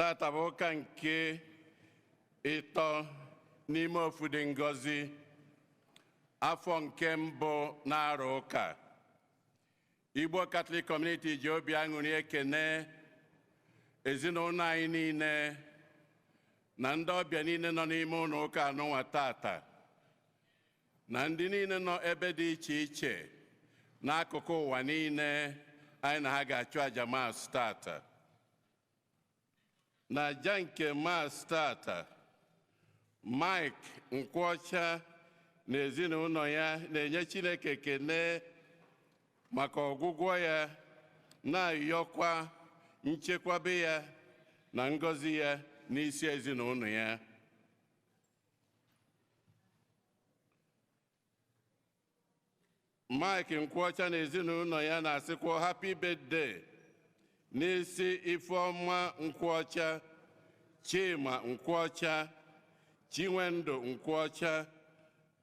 Tata bụ ụka nke ịtọ n'ime ofu dị ngọzi, afọ nke mbụ na-arụ ụka. Igbo Catholic Community ji obi aṅụrị ekene ezinụlọ anyị niile na ndị ọbịa niile nọ n'ime ụlọ ụka anụnwa tata, na ndị niile nọ ebe dị iche iche n'akụkụ ụwa niile anyị na ha ga-achụ aja Mass tata. Na aja nke Mass tata, Mike Nkwọcha na ezinụlọ ya na-enye Chineke ekele maka ọgwụgwọ ya, na-ayọkwa nchekwabe ya na ngọzi ya n'isi ezinụlọ ya. Mike Nkwọcha na ezinụlọ ya na-asịkwa happy birthday n'isi Ifeọma Nkwọcha, Chima Nkwọcha, Chinwendụ Nkwọcha,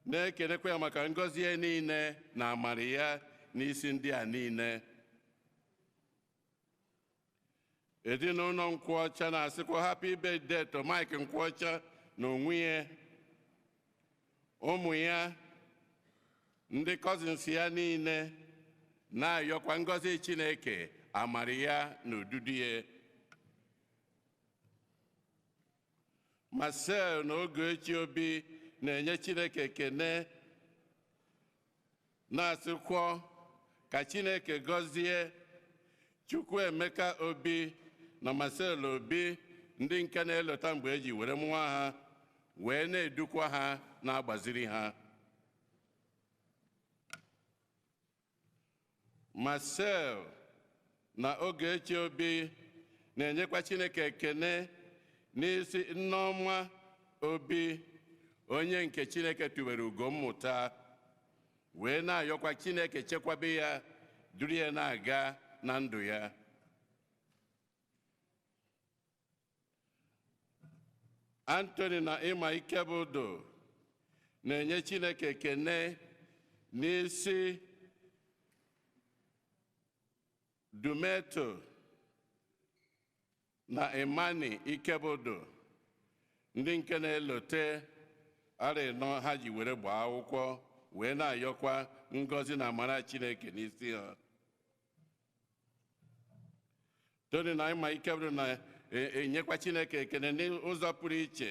na-ekelekwa ya maka ngọzi ya niile na amara ya n'isi ndị a niile. Ezinụlọ Nkwọcha na-asịkwa happy birthday to Mike Nkwọcha na onwe ya, ụmụ ya, ndị cousins ya niile, na-ayọkwa ngọzi Chineke, amara ya na odudu ya. Marcel na Ogechi Obi na-enye Chineke ekene, na-asịkwa ka Chineke gọzie Chukwuemeka Obi na Marcel Obi, ndị nke na-elota mgbe eji were mụọ ha, wee na-edukwa ha na-agbaziri ha. Marcel na Ogechi Obi na-enyekwa Chineke ekene n'isi Nneọma Obi, onye nke Chineke tubere ugo mmụta, wee na-ayọkwa Chineke chekwabe ya, duru ya na-aga na ndụ ya. Anthony na Ịma Ikebudo na-enye Chineke ekene n'isi Dumeto na Imani Ikebudo, ndị nke na-elote arọ ịnọ ha ji were gbaa akwụkwọ, wee na-ayọkwa ngọzi na amara Chineke n'isi ha. Tony na Ịma Ikebudo na-enyekwa Chineke ekene n'ụzọ pụrụ iche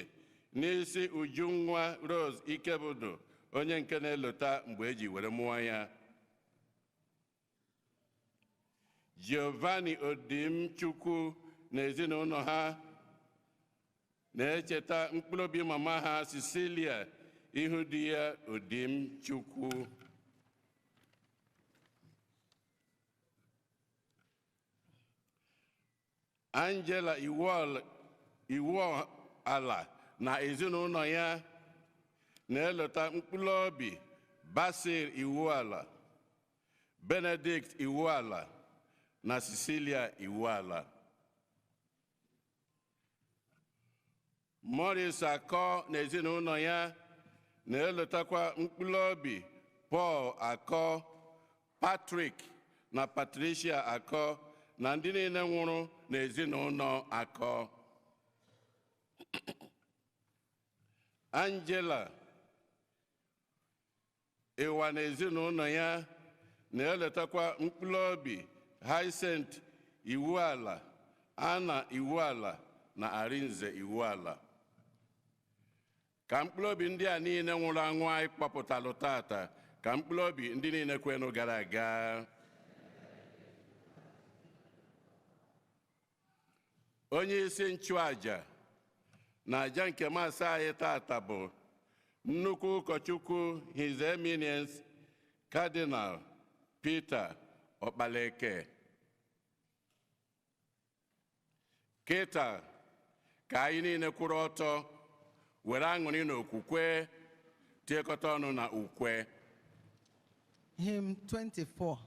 n'isi Ujunwa Rose Ikebudo, onye nke na-elota mgbe eji were mụọ ya. Giovanni Odimchukwu na ezinụlọ ha na-echeta mkpụrụ obi mama ha Cecilia ihu di ya Odimchukwu. Angela Iwuala na ezinụlọ ya na-elota mkpụrụ obi Basil Iwuala, Benedict Iwuala na Cecilia Iwuala. Morris Akọ na ezinụlọ ya na-elotakwa mkpụrụ obi Paul Akọ, Patrick na Patricia Akọ na ndị niile nwụrụ n'ezinụlọ Akọ. Angela Ịwa na ezinụlọ ya na-elotakwa mkpụrụ obi Hyacinth Iwuala, Anna Iwuala na Arinze Iwuala. Ka mkpụrụ obi ndị a niile nwụrụ anwụ anyị kpọpụtalụ tata, ka mkpụrụ obi ndị niile kwenụ gara aga. Onye isi nchụaja na aja nke Mass anyị tata bụ nnukwu ụkọchukwu His Eminence Cardinal Peter Okpaleke. Kịta ka anyị niile kwụrụ ọtọ were aṅụrị na okwukwe tiekọta ọnụ na ukwe. Hymn 24.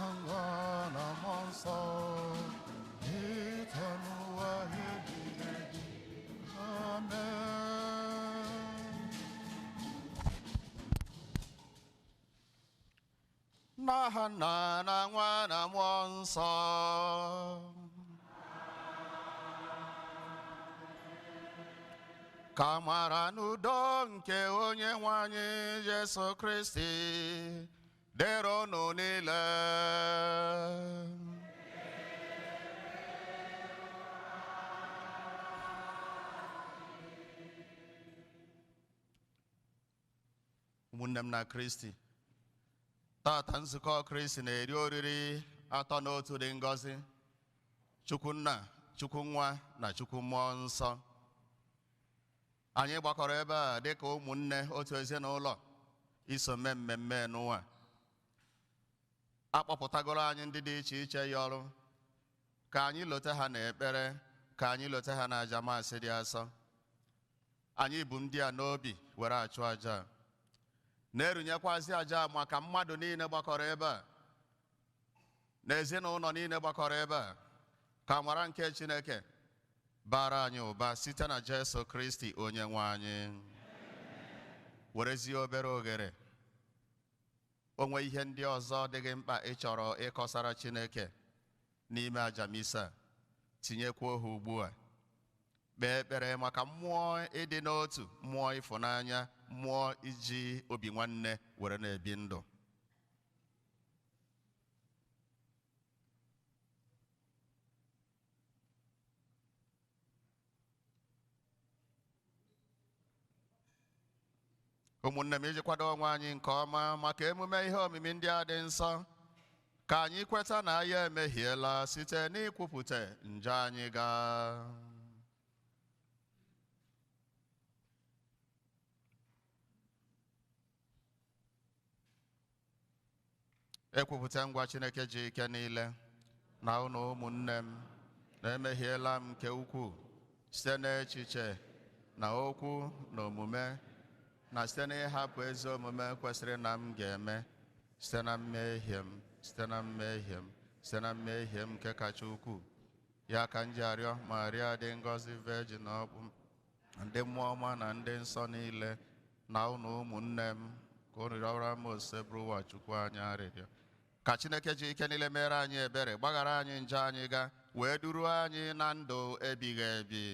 na Nwa na Mmụọ Nsọ, ịtọ n'ụwa ebighị ebi. Amen. N'aha Nna na Nwa na Mmụọ Nsọ. Ka amara n'udo nke onye nwe anyị Jesu Kristi dịrị unu niile. Ụmụnne m na Kristi, tata nzukọ Kristi na-eri oriri atọ n'otu dị ngọzi, Chukwu Nna, Chukwu Nwa na Chukwu Mmụọ Nsọ. Anyị gbakọrọ ebe a dịka ụmụnne otu ezinụlọ iso mee mmemme n'ụwa. Akpọpụtagoro anyị ndị dị iche iche ya ọrụ ka anyị lote ha n'ekpere, ka anyị lote ha n'aja masị dị asọ. Anyị bụ ndị a n'obi were achụ aja a, na-erunyekwazị aja maka mmadụ niile gbakọrọ ebe a na ezinụlọ niile gbakọrọ ebe a, ka amara nke Chineke bara anyị ụba site na Jesu Kristi onye nwe anyị. Werezie obere oghere onwe ihe ndị ọzọ dịghị mkpa ị chọrọ ịkọsara Chineke n'ime aja misa, tinyekwuo ha ugbu a. Kpee ekpere maka mmụọ ịdị n'otu, mmụọ ịfụnanya, mmụọ iji obi nwanne were na-ebi ndụ. Ụmụnne m, iji kwado onwe anyị nke ọma maka emume ihe omimi ndị a dị nsọ, ka anyị kweta na anyị emehiela site n'ikwupụta njọ anyị gaa. Ekwupụta ngwa Chineke ji ike niile na unu ụmụnne m na-emehiela m nke ukwuu site n'echiche na okwu na omume, na site n'ịhapụ ezi omume kwesịrị na m ga-eme, site na mmehie m, site na mmehie m, site na mmehie m nke kacha ukwuu. Ya ka m ji arịọ Maria dị ngọzi Virgin ọkpụ, ndị mmụọ ọma na ndị nsọ niile, na unu ụmụnne m, ka unu rịọrọ m Osebụrụwa Chukwu anyị arịrịọ. Ka Chineke ji ike niile mere anyị ebere, gbaghara anyị njọ anyị ga, wee duru anyị na ndụ ebighị ebi.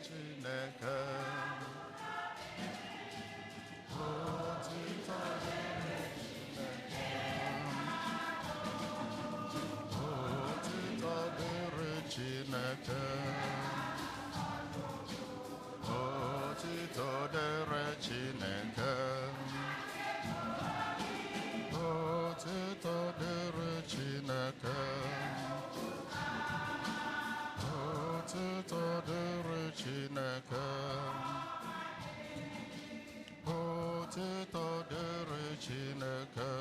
Chineke, Chineke. Otito dịrị Chineke. Otito dịrị Chineke. Otito dịrị Chineke. Otito dịrị Chineke.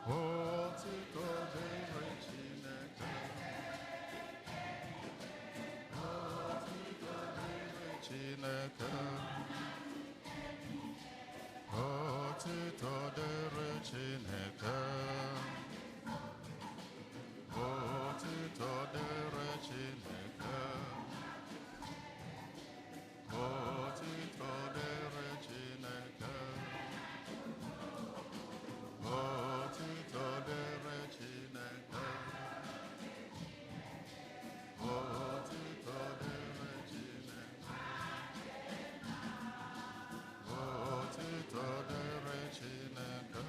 Otito dịrị Chineke. Otito dịrị Chineke. Otito dịrị Chineke. Otito dịrị Chineke. Otito dịrị Chineke. Otito dịrị Chineke. Otito dịrị Chineke. Otito dịrị Chineke. Otito dịrị Chineke.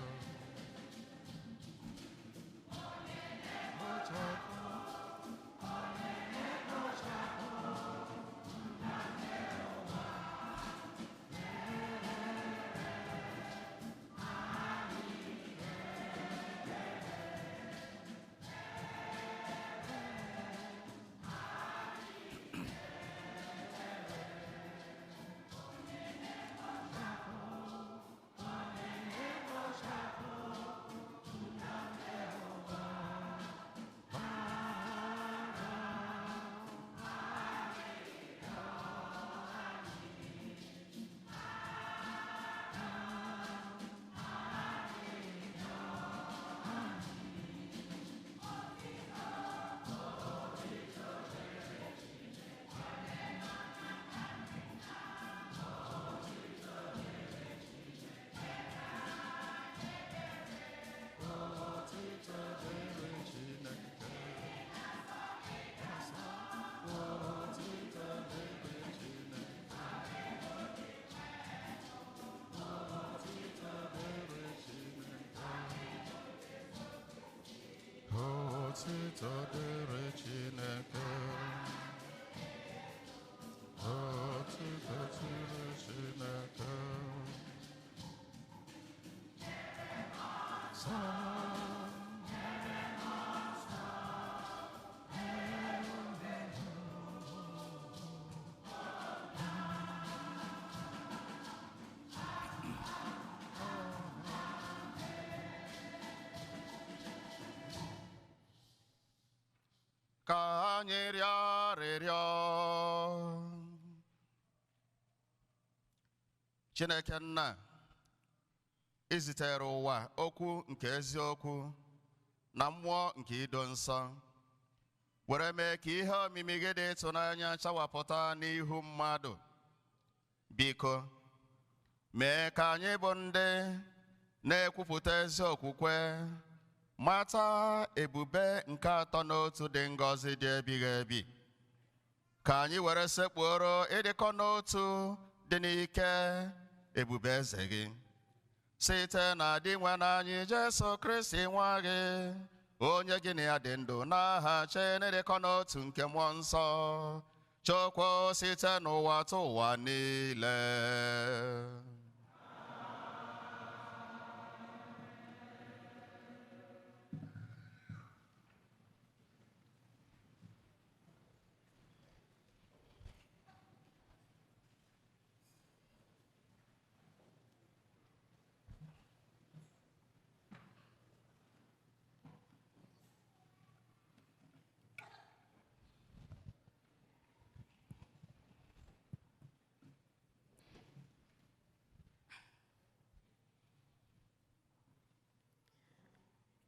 Otito dịrị Chineke. Otito dịrị Chineke. Otito dịrị Chineke. Otito dịrị Chineke. Ka anyị rịọ arịrịọ. Chineke nna, i zitere ụwa okwu nke eziokwu na mmụọ nke ido nsọ, were mee ka ihe omimi gị dị ịtụnanya chawapụta n'ihu mmadụ. Biko, mee ka anyị bụ ndị na-ekwupụta ezi okwukwe mata ebube nke atọ n'otu dị ngọzi dị ebighị ebi. Ka anyị were sekpuoro ịdịkọ n'otu dị n'ike ebube eze gị. Site na Dinwenụ anyị Jesu Kristi nwa gị, onye gị na ya dị ndụ n'aha Chineke n'otu nke mmụọ nsọ, Chukwu site n'ụwa tụ ụwa niile.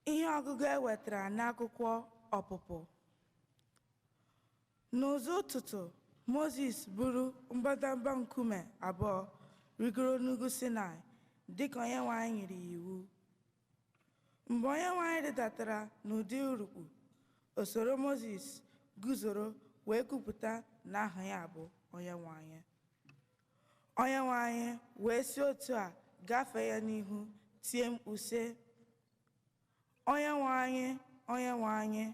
Ihe ọgụgụ e wetara n'akwụkwọ Ọpụpụ. N'ụzọ ụtụtụ, Mozis buru mbadamba nkume abụọ rigoro n'ugwu Sinai dịka Onyenwe anyị nyere ya iwu. Mgbe Onyenwe anyị rịdatara n'ụdị urukpu, o soro Mozis guzoro wee kwupụta na aha ya bụ Onyenwe anyị. Onyenwe anyị wee si otu a gafee ya n'ihu tie mkpu sị, Onyenwe anyị, Onyenwe anyị,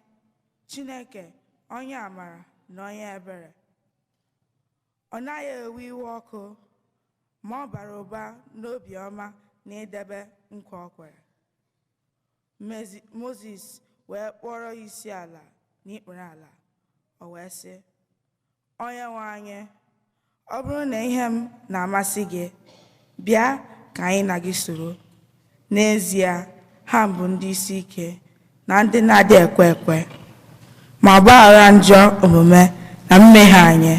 Chineke onye amara na onye ebere. Ọ naghị ewe iwe ọkụ, ma ọ bara ụba n'obiọma na idebe nkwa o kwere. Mozis wee kpọrọ ya isi ala n'ikpere ala, o wee sị, Onyenwe anyị, ọ bụrụ na ihe m na-amasị gị, bịa ka anyị na gị soro. N'ezie, ha bụ ndị isi ike na ndị na-adị ekwe ekwe, ma gbaghara njọ omume na mmehie anyị,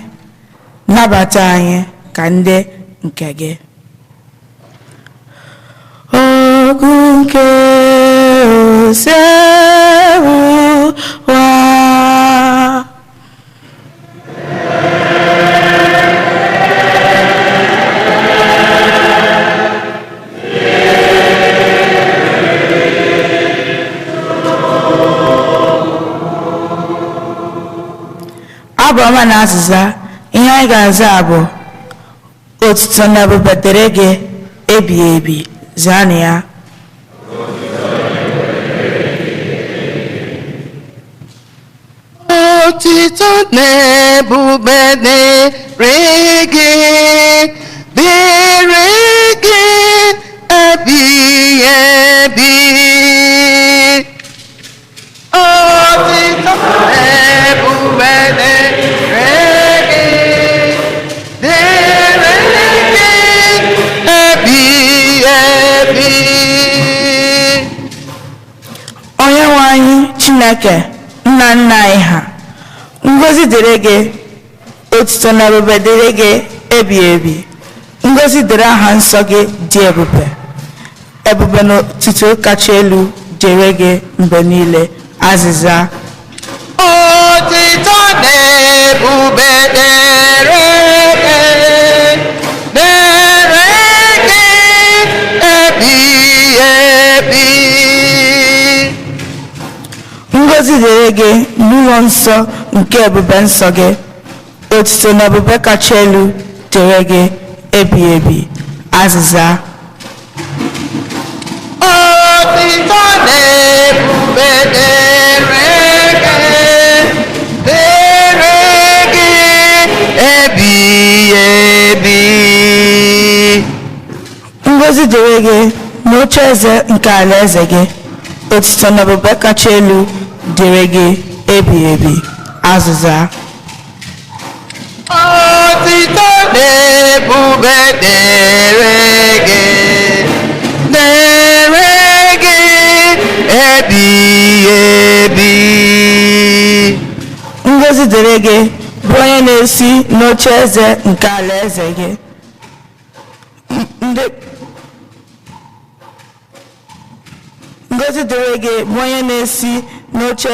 nabata anyị ka ndị nke gị. Okwu nke Osebụrụwa. Abụ ọma na azịza. Ihe anyị ga-aza bụ otuto na ebube dịrị gị ebighị ebi. Zaanụ ya. Otito na ebube dịrị gị, dịrị gị ebighị ebi. Otito na ebube dịrị gị, dịrị gị ebighị ebi. Onyenwe anyị Chineke, nna nna anyị ha, ngọzi dịrị gị, otuto na ebube dịrị gị ebighị ebi. Ngọzi dịrị aha nsọ gị dị ebube. Ebube na otuto kacha elu dịrị gị mgbe niile. Azịza. Otito na ebube dịrị gị, dịrị gị ebighị ebi. Ngọzi dịrị gị n'ụlọ nsọ nke ebube nsọ gị. Otuto na ebube kacha elu dịrị gị ebighị ebi. Azịza. Otito na ebube dịrị gị, dịrị gị ebighị ebi. Ngọzi dịrị gị n'oche eze nke alaeze gị. Otuto na ebube kacha elu dịrị gị ebighị ebi. Azịza. Otito na ebube dịrị gị, dịrị gị ebighị ebi. Ngọzi dịrị gị bụ onye na-esi n'oche eze nke alaeze gị. Ndị Ngọzi dịrị gị bụ onye na-esi n'oche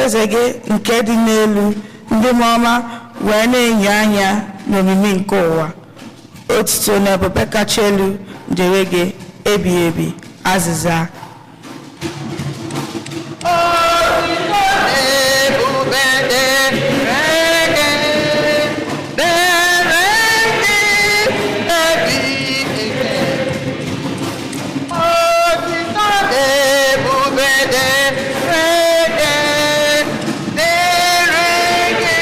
eze gị nke dị n'elu ndị mmụọ ọma wee na-enyo anya n'omimi nke ụwa. Otuto na ebube kacha elu dịrị gị ebighị ebi. Azịza. Otito na ebube dịrị gị, dịrị gị ebighị ebi. Otito na ebube dịrị gị, dịrị gị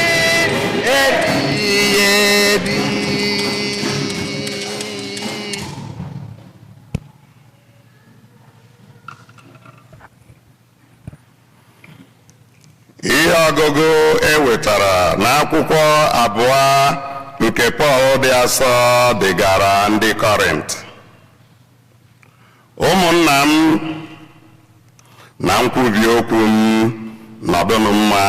ebighị ebi. Ihe ọgụgụ e wetara n'akwụkwọ abụọ nke Pọl dị asọ degara ndị Kọrint. Ụmụnna m, na nkwubi okwu m, nọdụnụ mma.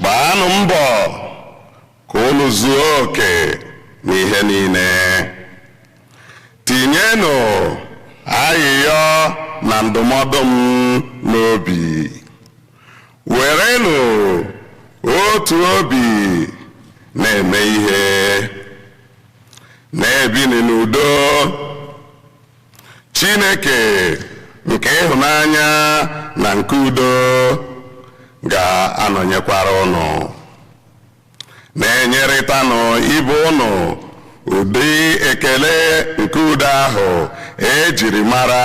Gbaanụ mbọ ka unu zuo oke n'ihe niile. Tinyenụ Ayịyọ na ndụmọdụ m n'obi. Werenụ otu obi na-eme ihe, na-ebini n'udo. Chineke nke ịhụnanya na nke udo ga-anọnyekwara ụnụ. Na-enyerịtanụ ibe ụnụ ụdị ekele nke udo ahụ ejiri mara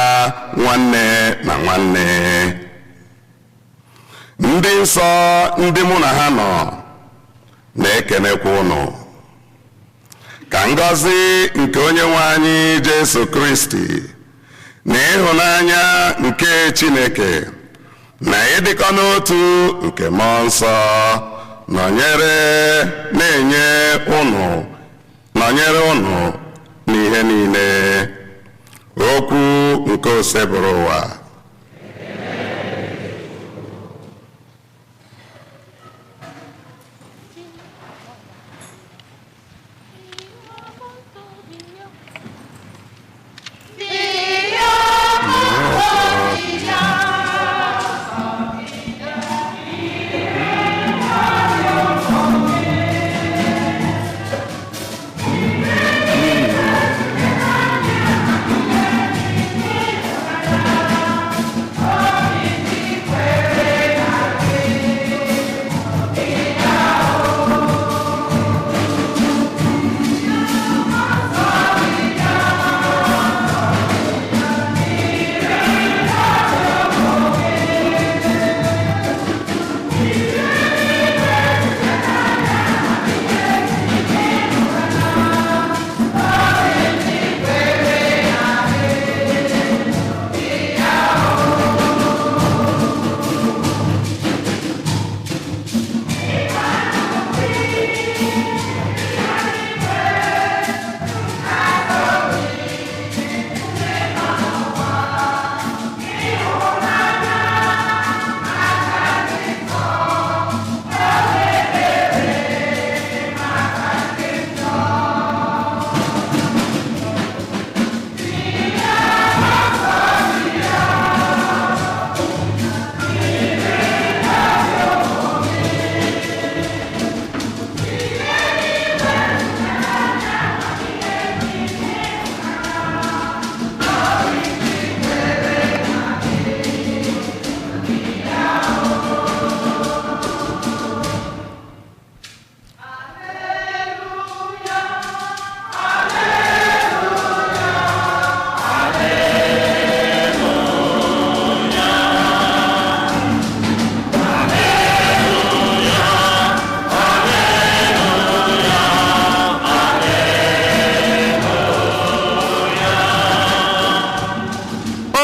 nwanne na nwanne. Ndị nsọ ndị mụ na ha nọ na-ekenekwa ụnụ. Ka ngọzi nke onye nwe anyị Jesu Kristi na ịhụnanya nke Chineke na ịdịkọ n'otu nke Mmụọ Nsọ nọnyere na-enye ụnụ nọnyere ụnụ n'ihe niile. Okwu nke Osebụrụwa.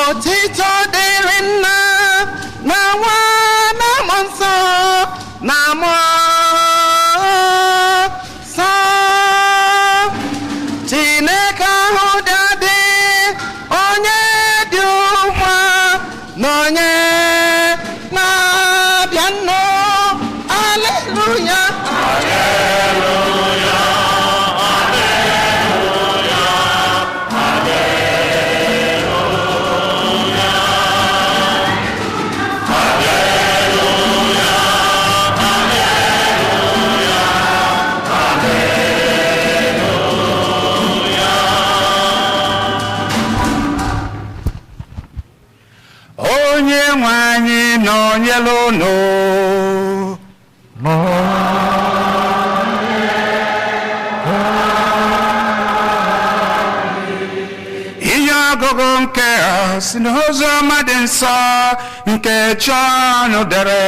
Otito dịrị nna na nwa na mmụọ nsọ na mmụọ nsọ. Chineke ahụ dị adị, onye dị ugbu a na onye na-abịa nnụ. Aleluya. Onye nwe anyị nọnyere unu. Ihe ọgụgụ nke a si n'ozi ọma dị nsọ nke Jọn dere.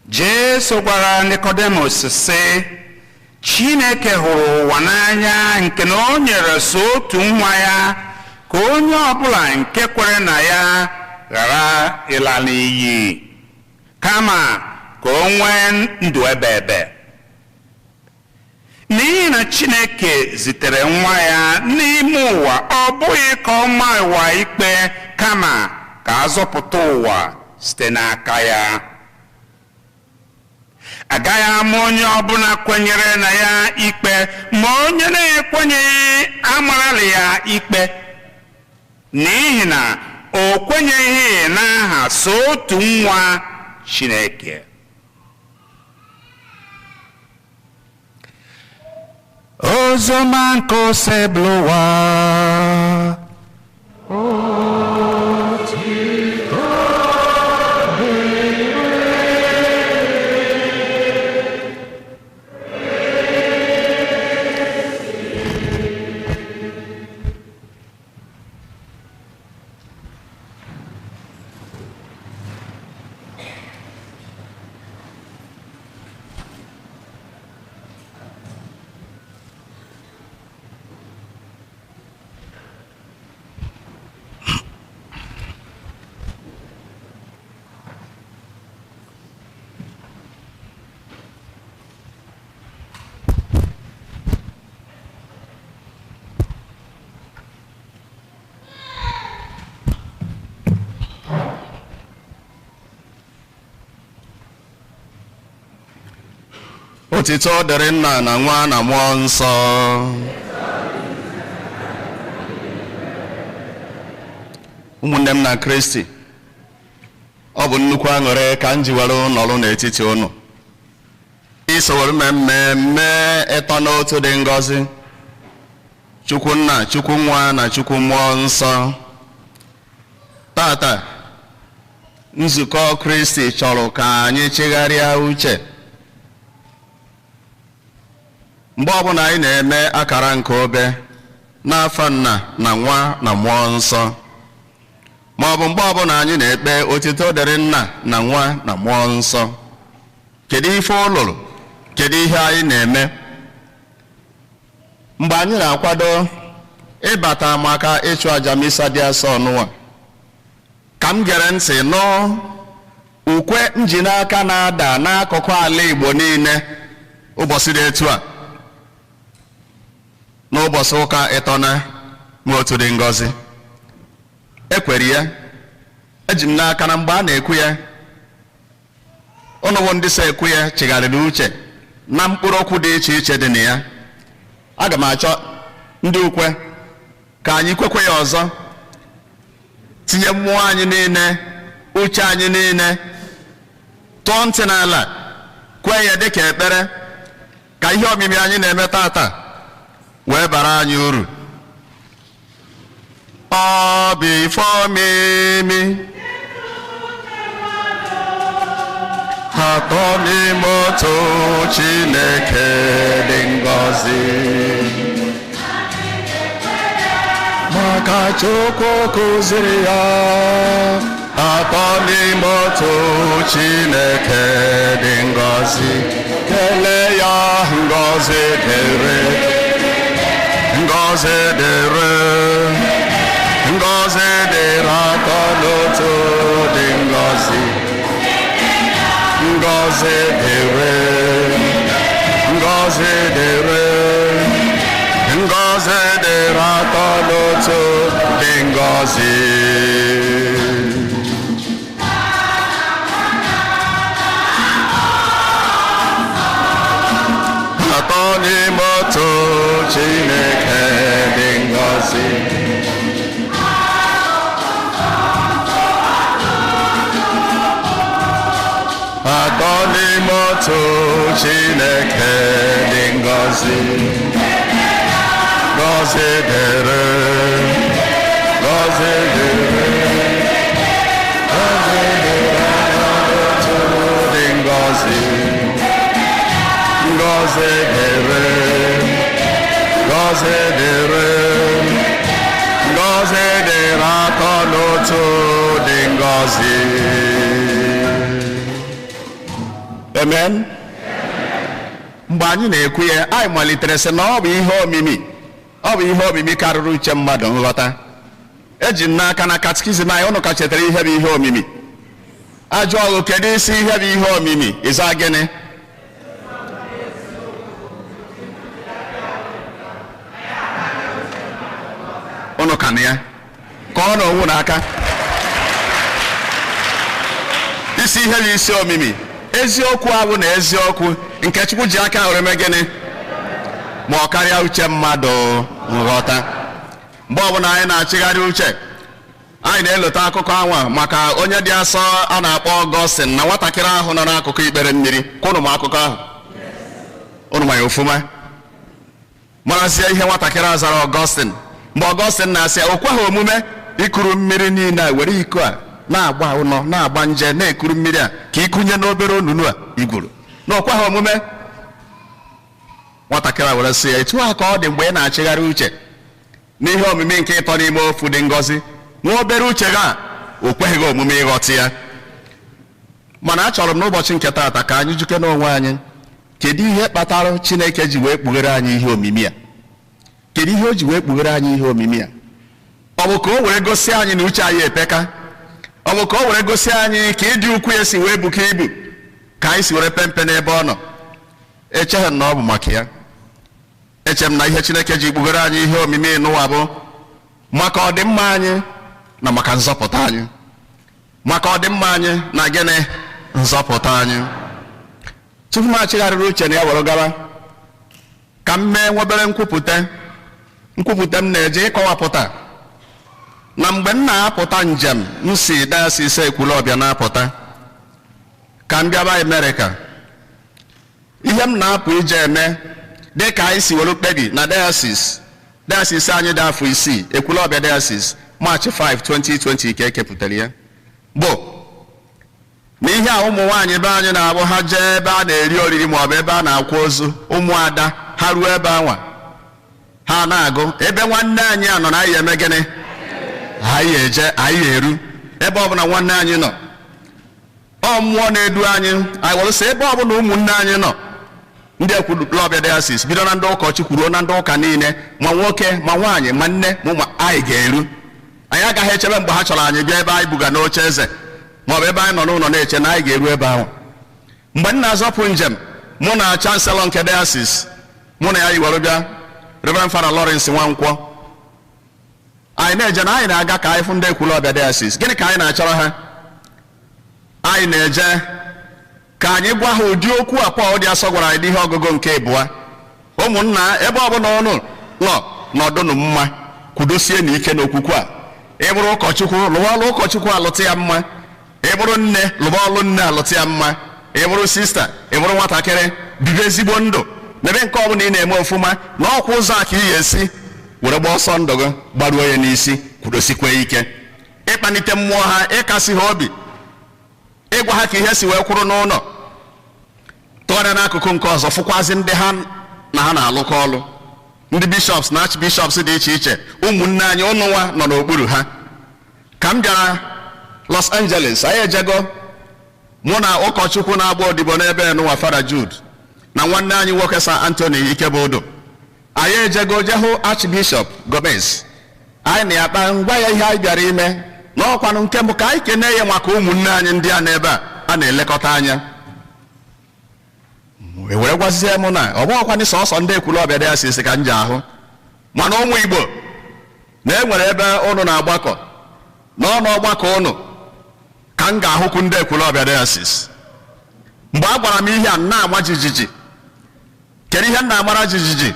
Jesu gwara Nicodemus sị, Chineke hụrụ ụwa n'anya nke na o nyere so otu nwa ya ka onye ọbụla nke kwere na ya ghara ịla n'iyi, kama ka o nwee ndụ ebe ebe. N'ihi na Chineke zitere nwa ya n'ime ụwa, ọ bụghị ka ọ maa ụwa ikpe, kama ka a zọpụta ụwa site n'aka ya. Agaghị ama onye ọbụla kwenyere na ya ikpe, ma onye na-ekwenyeghị amarala ya ikpe, n'ihi na o kwenyeghị n'aha so otu nwa Chineke. Oziọma nke Osebụlụwa. Otito dịrị Nna na Nwa na Mmụọ Nsọ. Ụmụnne m na Kristi, ọ bụ nnukwu aṅụrị ka m ji were nọrọ n'etiti unu isowere mmemme ịtọ n'otu dị ngọzi, Chukwu Nna, Chukwu Nwa na Chukwu Mmụọ Nsọ. Tata nzukọ Kristi chọrọ ka anyị chegharịa uche. Mgbe ọbụla anyị na-eme akara nke obe n'afọ Nna na Nwa na Mmụọ Nsọ, ma ọ bụ mgbe ọbụla anyị na-ekpe otito dịrị Nna na Nwa na Mmụọ Nsọ, kedu ife ọ lụrụ? Kedu ihe anyị na-eme? Mgbe anyị na-akwado ịbata maka ịchụ àjà misa dị asọ n'ụwa, ka m gere ntị nụ ukwe njinaka na-ada n'akụkụ ala Igbo niile ụbọchị dị etu a, n'ụbọchị ụka ịtọna ma otu dị ngọzi. Ekwere ya, eji m n'aka na mgbe a na-ekwu ya, ụnụ bụ ndị so ekwu ya chegharịrị uche na mkpụrụ okwu dị iche iche dị na ya. Aga m achọ ndị ukwe ka anyị kwekwe ya ọzọ, tinye mmụọ anyị niile, uche anyị niile, tụọ ntị n'ala, kwee ya dịka ekpere, ka ihe omimi anyị na-eme tata wee bara anyị uru. Ọ bụ ife omimi atọ n'ime otu Chineke dị ngọzi, maka Chukwu kụziri ya. Atọ n'ime otu Chineke dị ngọzi, kelee ya, ngọzi dịrị, ngọzi dịrị, ngọzi dịrị atọ n'otu dị ngọzi, ngọzi dịrị, ngọzi dịrị, ngọzi dịrị atọ n'otu dị ngọzi. Atọ n'ime otu Chineke dị ngọzi. Atọ n'ime otu Chineke dị ngọzi. Ngọzi dịrị, ngọzi dịrị, ngọzi dịrị atọ n'otu dị ngọzi. Ngọzi dịrị, ngọzi dịrị, ngọzi dịrị atọ n'otu dị ngọzi. Amen. Mgbe anyị na-ekwu ya, anyị malitere sị na ọ bụ ihe omimi, ọ bụ ihe omimi karịrị uche mmadụ nghọta. Eji m n'aka na katikizim anyị, ụnụ ka chetara ihe bụ ihe omimi. Ajụ ọgụ, kedu isi ihe bụ ihe omimi? Ịza gịnị? ụka na ya ka ọ na onwu n'aka. Isi ihe bụ isi omimi eziokwu ahụ na eziokwu nke Chukwu ji aka were mee gịnị ma ọ karịa uche mmadụ nghọta. Mgbe ọbụla anyị na-achịgharị uche, anyị na-elota akụkọ anwa maka onye dị asọ a na-akpọ Ọgọstin na nwatakịrị ahụ nọ n'akụkụ ikpere mmiri. Kwụnụ m akụkọ ahụ, unu ma ya ofuma, marazie ihe nwatakịrị a zara Ọgọstin. Mgbe Ọgọstin na-asị o kweghị omume ikuru mmiri niile a, were iko a na-agba ụnọ na-agba nje na-ekuru mmiri a ka ikunye n'obere onunu a igwuru, na o kweghị omume. Nwatakịrị a were sị ya, etu a ka ọ dị mgbe ị na-achịgharị uche n'ihe omimi nke ịtọ n'ime ofu dị ngọzi, nwa obere uche gị a o kweghị omume ịghọta ya. Mana achọrọ m n'ụbọchị nke taata ka anyị juke n'onwe anyị, kedu ihe kpatara Chineke ji wee kpughere anyị ihe omimi a? Kedu ihe o ji wee kpughere anyị ihe omimi a? Ọ bụ ka o were gosi anyị na uche anyị epeka? Ọ bụ ka o were gosi anyị ka ịdị ukwu ya si wee buka ibu, ka anyị si were pempe n'ebe ọ nọ? Echeghị m na ọ bụ maka ya. Eche m na ihe Chineke ji kpughere anyị ihe omimi n'ụwa bụ maka ọdịmma anyị na maka nzọpụta anyị. Maka ọdịmma anyị na gịnị? Nzọpụta anyị. Tupu m achịgharịrị uche na ya were gawa, ka m mee nwobere nkwupụta. Nkwupụta m na-eje ịkọwapụta na mgbe m na-apụta njem m si dayọsis Ekwulọbịa na-apụta ka m bịaba Amerịka, ihe m na-apụ ije eme dị ka anyị si were kpebi na dayọsis anyị dị afọ 6, Ekwulọbịa dayọsis, March 5, 2020 ka ekepụtara ya, bụ na ihe a ụmụ nwaanyị be anyị na-abụ ha jee ebe a na-eri oriri maọbụ ebe a na-akwa ozu, ụmụada ha ruo ebe anwa ha na-agụ ebe nwanne anyị a nọ na anyị eme gịnị? Anyị eje, anyị eru ebe ọbụla nwanne anyị nọ. Ọ mmụọ na-edu anyị, anyị were sị ebe ọbụla ụmụnne anyị nọ, ndị Ekwulọbịa dayọsis, bido na ndị ụkọchukwu ruo na ndị ụka niile, ma nwoke ma nwaanyị ma nne ma ụmụ, anyị ga-eru. Anyị agaghị echebe mgbe ha chọrọ anyị bịa ebe anyị buga n'oche eze maọbụ ebe anyị nọ n'ụlọ na-eche na anyị ga-eru ebe ahụ. Mgbe m na-azọpụ njem, mụ na chancellor nke dayọsis, mụ na ya yiwere bịa, Reverend Father Lawrence Nwankwọ, anyị na-eje na anyị na-aga ka anyị fụ ndị Ekwulọbịa dayọsis. Gịnị ka anyị na-achọrọ ha? Anyị na-eje ka anyị gwa ha ụdị okwu a Pọl dị asọ gwara anyị n'ihe ọgụgụ nke 2. Ụmụnna, ebe ọbụla ụnụ nọ, nọdụnụ mma, kwudosie n'ike n'okwukwe a. Ị bụrụ ụkọchukwu, lụwa ọlụ ụkọchukwu alụta ya mma. Ị bụrụ nne, lụba ọlụ nne alụta ya mma. Ị bụrụ sista, ị bụrụ nwatakịrị, bibe ezigbo ndụ. N'ebe nke ọbụla ị na-eme ofụma, na ọkwa ụzọ a ka ị ga-esi were gbaa ọsọ ndụ gị gbaruo ya n'isi, kwudosikwa ike. Ịkpanite mmụọ ha, ịkasị ha obi, ịgwa ha ka ihe si wee kwụrụ n'ụlọ. Tụgharịa n'akụkụ nke ọzọ, fụkwazị ndị ha na ha na-alụkọ ọlụ, ndị bishops na archbishops dị iche iche, ụmụnne anyị ụnụnwa nọ n'okpuru ha. Ka m bịara Los Angeles, anyị ejego mụ na ụkọchukwu na-agba odibo n'ebe nụwa, Fada Jude, na nwanne anyị nwoke Sir Anthony Ikebodo. Anyị ejego je hụ Archbishop Gomez. Anyị na ya kpa, ngwa ya ihe anyị bịara ime na ọkwanụ nke mbụ ka anyị kene ya maka ụmụnne anyị ndị a n'ebe a a na-elekọta anya. E were gwazie m na ọ bụghịkwanị sọsọ ndị Ekwulọbịa dayọsis ka m ji ahụ, mana ụmụ Igbo na e nwere ebe ụnụ na-agbakọ, n'ọnụ ọgbakọ ụnụ ka m ga-ahụkwu ndị Ekwulọbịa dayọsis. Mgbe a gwara m ihe a, m na-ama jijiji. Kedu ihe m na-amara jijiji?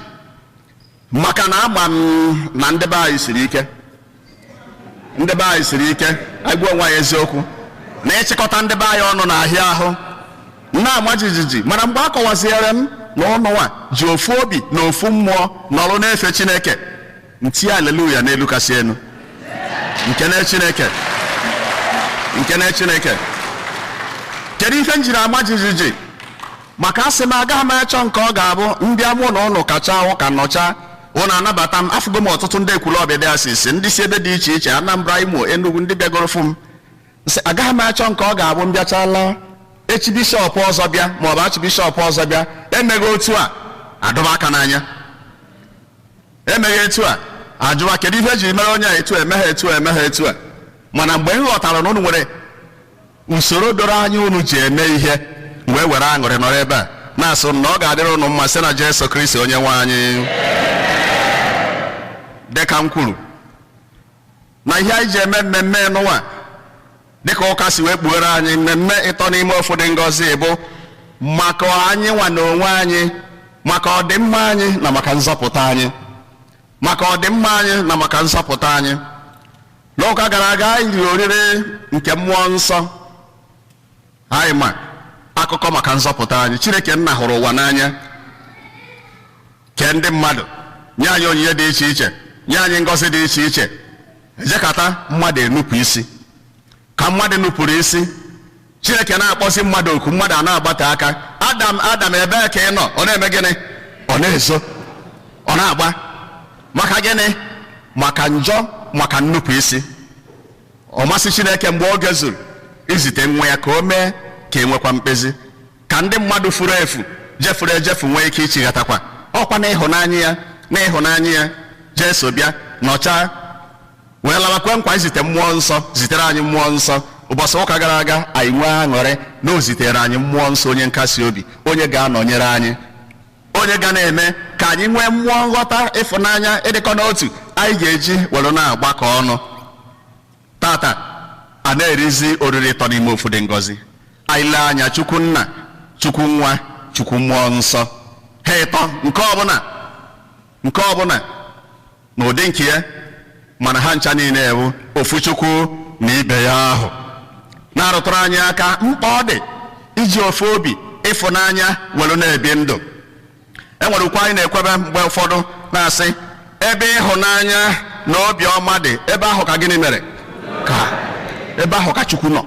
Maka na ama m na ndị be anyị siri ike. Ndị be anyị siri ike, anyị gwa onwe anyị eziokwu, na ịchịkọta ndị be anyị ọnụ n'ahịa ahụ, na-ama jijiji. Mana mgbe a kọwaziere m na ụnụnwa ji ofu obi na ofu mmụọ nọrọ na-efe Chineke, nti aleluya n'elu kasị elu. Nkene Chineke, nkene Chineke. Kedu ife m jiri ama jijiji? Maka asị m agaghị m achọ nke ọ ga-abụ ndị amụ na ụnụ kacha ụka nọcha ụnụ anabata m. Afụgo m ọtụtụ ndị Ekwulọbịa dayọsis, ndị si ebe dị iche iche, Anambra, Imo, Enugu, ndị bịagoro fụ m. Sị agaghị m achọ nke ọ ga-abụ m bịachala echi bishọp ọzọ bịa maọbụ achịbishọp ọzọ bịa, emeghị otu a adọba aka n'anya, emeghị etu a ajụwa kedu ihe eji mere onye a etu a, emeghe etu a, emeghe etu a. Mana mgbe m ghọtara na unu nwere usoro doro anya unu ji eme ihe, wee were aṅụrị nọrọ ebe a na-asụ na ọ ga-adịrị unu mma site na Jesu Kristi onye nwe anyị. Dịka m kwuru, Na ihe anyị ji eme mmemme n'ụwa, dịka ụka si wee kpughere anyị, mmemme Ịtọ n'Ime Ofu dị ngọzi bụ maka anyị nwa na onwe anyị, maka ọdịmma anyị na maka nzọpụta anyị, maka ọdịmma anyị na maka nzọpụta anyị. N'ụka gara aga, anyị riri oriri nke Mmụọ Nsọ. Anyị ma akụkọ maka nzọpụta anyị. Chineke Nna hụrụ ụwa n'anya, kee ndị mmadụ, nye anyị onyinye dị iche iche, nye anyị ngọzi dị iche iche. Ejekata mmadụ enupụ isi. Ka mmadụ nupụrụ isi, Chineke na-akpọzi mmadụ oku, mmadụ a na-agbate aka. "Adam, Adam, ebee ka ị nọ?" Ọ na-eme gịnị? Ọ na-ezo, ọ na-agba. Maka gịnị? Maka njọ, maka nnupụ isi. Ọ masị Chineke mgbe oge zuru izite nwa ya ka o mee ka e nwekwa mkpezi, ka ndị mmadụ furu efu, jefuru ejefu, nwee ike ichighatakwa. Ọkwa na ịhụnanya ya, na ịhụnanya ya, Jesu bịa nọchaa wee lawakwe nkwa izite Mmụọ Nsọ. Zitere anyị Mmụọ Nsọ. Ụbọchị ụka gara aga, anyị nwee aṅụrị na o zitere anyị Mmụọ Nsọ, onye nkasi obi, onye ga-anọnyere anyị, onye ga na-eme ka anyị nwee mmụọ nghọta, ịfụnanya, ịdịkọ n'otu anyị ga-eji were na-agbakọ ọnụ. Tata a na-erizi oriri Ịtọ n'Ime Ofu dị ngọzi. Anyị lee anya, Chukwu Nna, Chukwu Nwa, Chukwu Mmụọ Nsọ, ha ịtọ, nke ọbụla, nke ọbụla na ụdị nke ya, mana ha ncha niile ewu ofu Chukwu na ibe ya ahụ, na-arụtụrụ anyị aka mkpa ọ dị iji ofu obi ịfụnanya were na-ebi ndụ. E nwere ukwe anyị na-ekwebe mgbe ụfọdụ, na-asị, "Ebe ịhụnanya na obiọma dị, ebe ahụ ka gịnị mere? Ka ebe ahụ ka Chukwu nọ."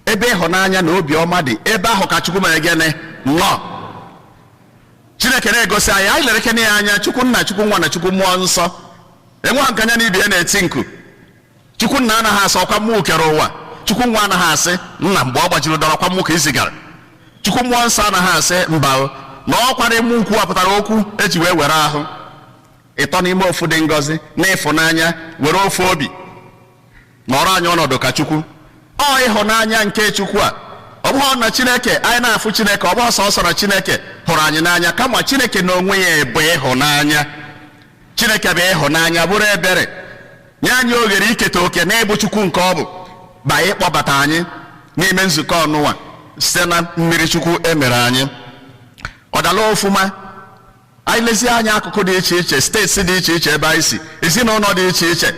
Ebe ịhụnanya na obiọma dị, ebe ahụ ka Chukwu mere gịnị? Nọ. Chineke na-egosi anyị, anyị lere kene ya anya, Chukwu Nna, Chukwu Nwa na Chukwu Mmụọ Nsọ, enweghị nke anya na ibe ya na-eti nku. Chukwu Nna anaghị asị, "Ọkwa mmụọ kere ụwa." Chukwu Nwa anaghị asị, "Nna, mgbe ọ gbajiri dọrọ, ọkwa mmụọ ka izigara." Chukwu Mmụọ Nsọ anaghị asị, "Mba o, na ọkwara ime ukwu pụtara okwu eji wee were ahụ." Ịtọ n'Ime Ofu dị ngọzi na ịfụnanya were ofu obi nọrọ anyị ọnọdụ ka Chukwu. Ọ ịhụnanya nke Chukwu a, ọ bụghị na Chineke anyị na-afụ Chineke, ọ bụghị sọsọ na Chineke hụrụ anyị n'anya, kama Chineke na onwe ya bụ ịhụnanya. Chineke bụ ịhụnanya, bụrụ ebere, nye anyị oghere iketa oke n'ịbụ Chukwu nke ọ bụ ba ịkpọbata anyị n'ime nzukọ ọnụnwa site na mmiri Chukwu emere anyị. Ọ dala ofuma. Anyị lezie anya akụkụ dị iche iche, steeti dị iche iche ebe anyị si, ezinụlọ dị iche iche,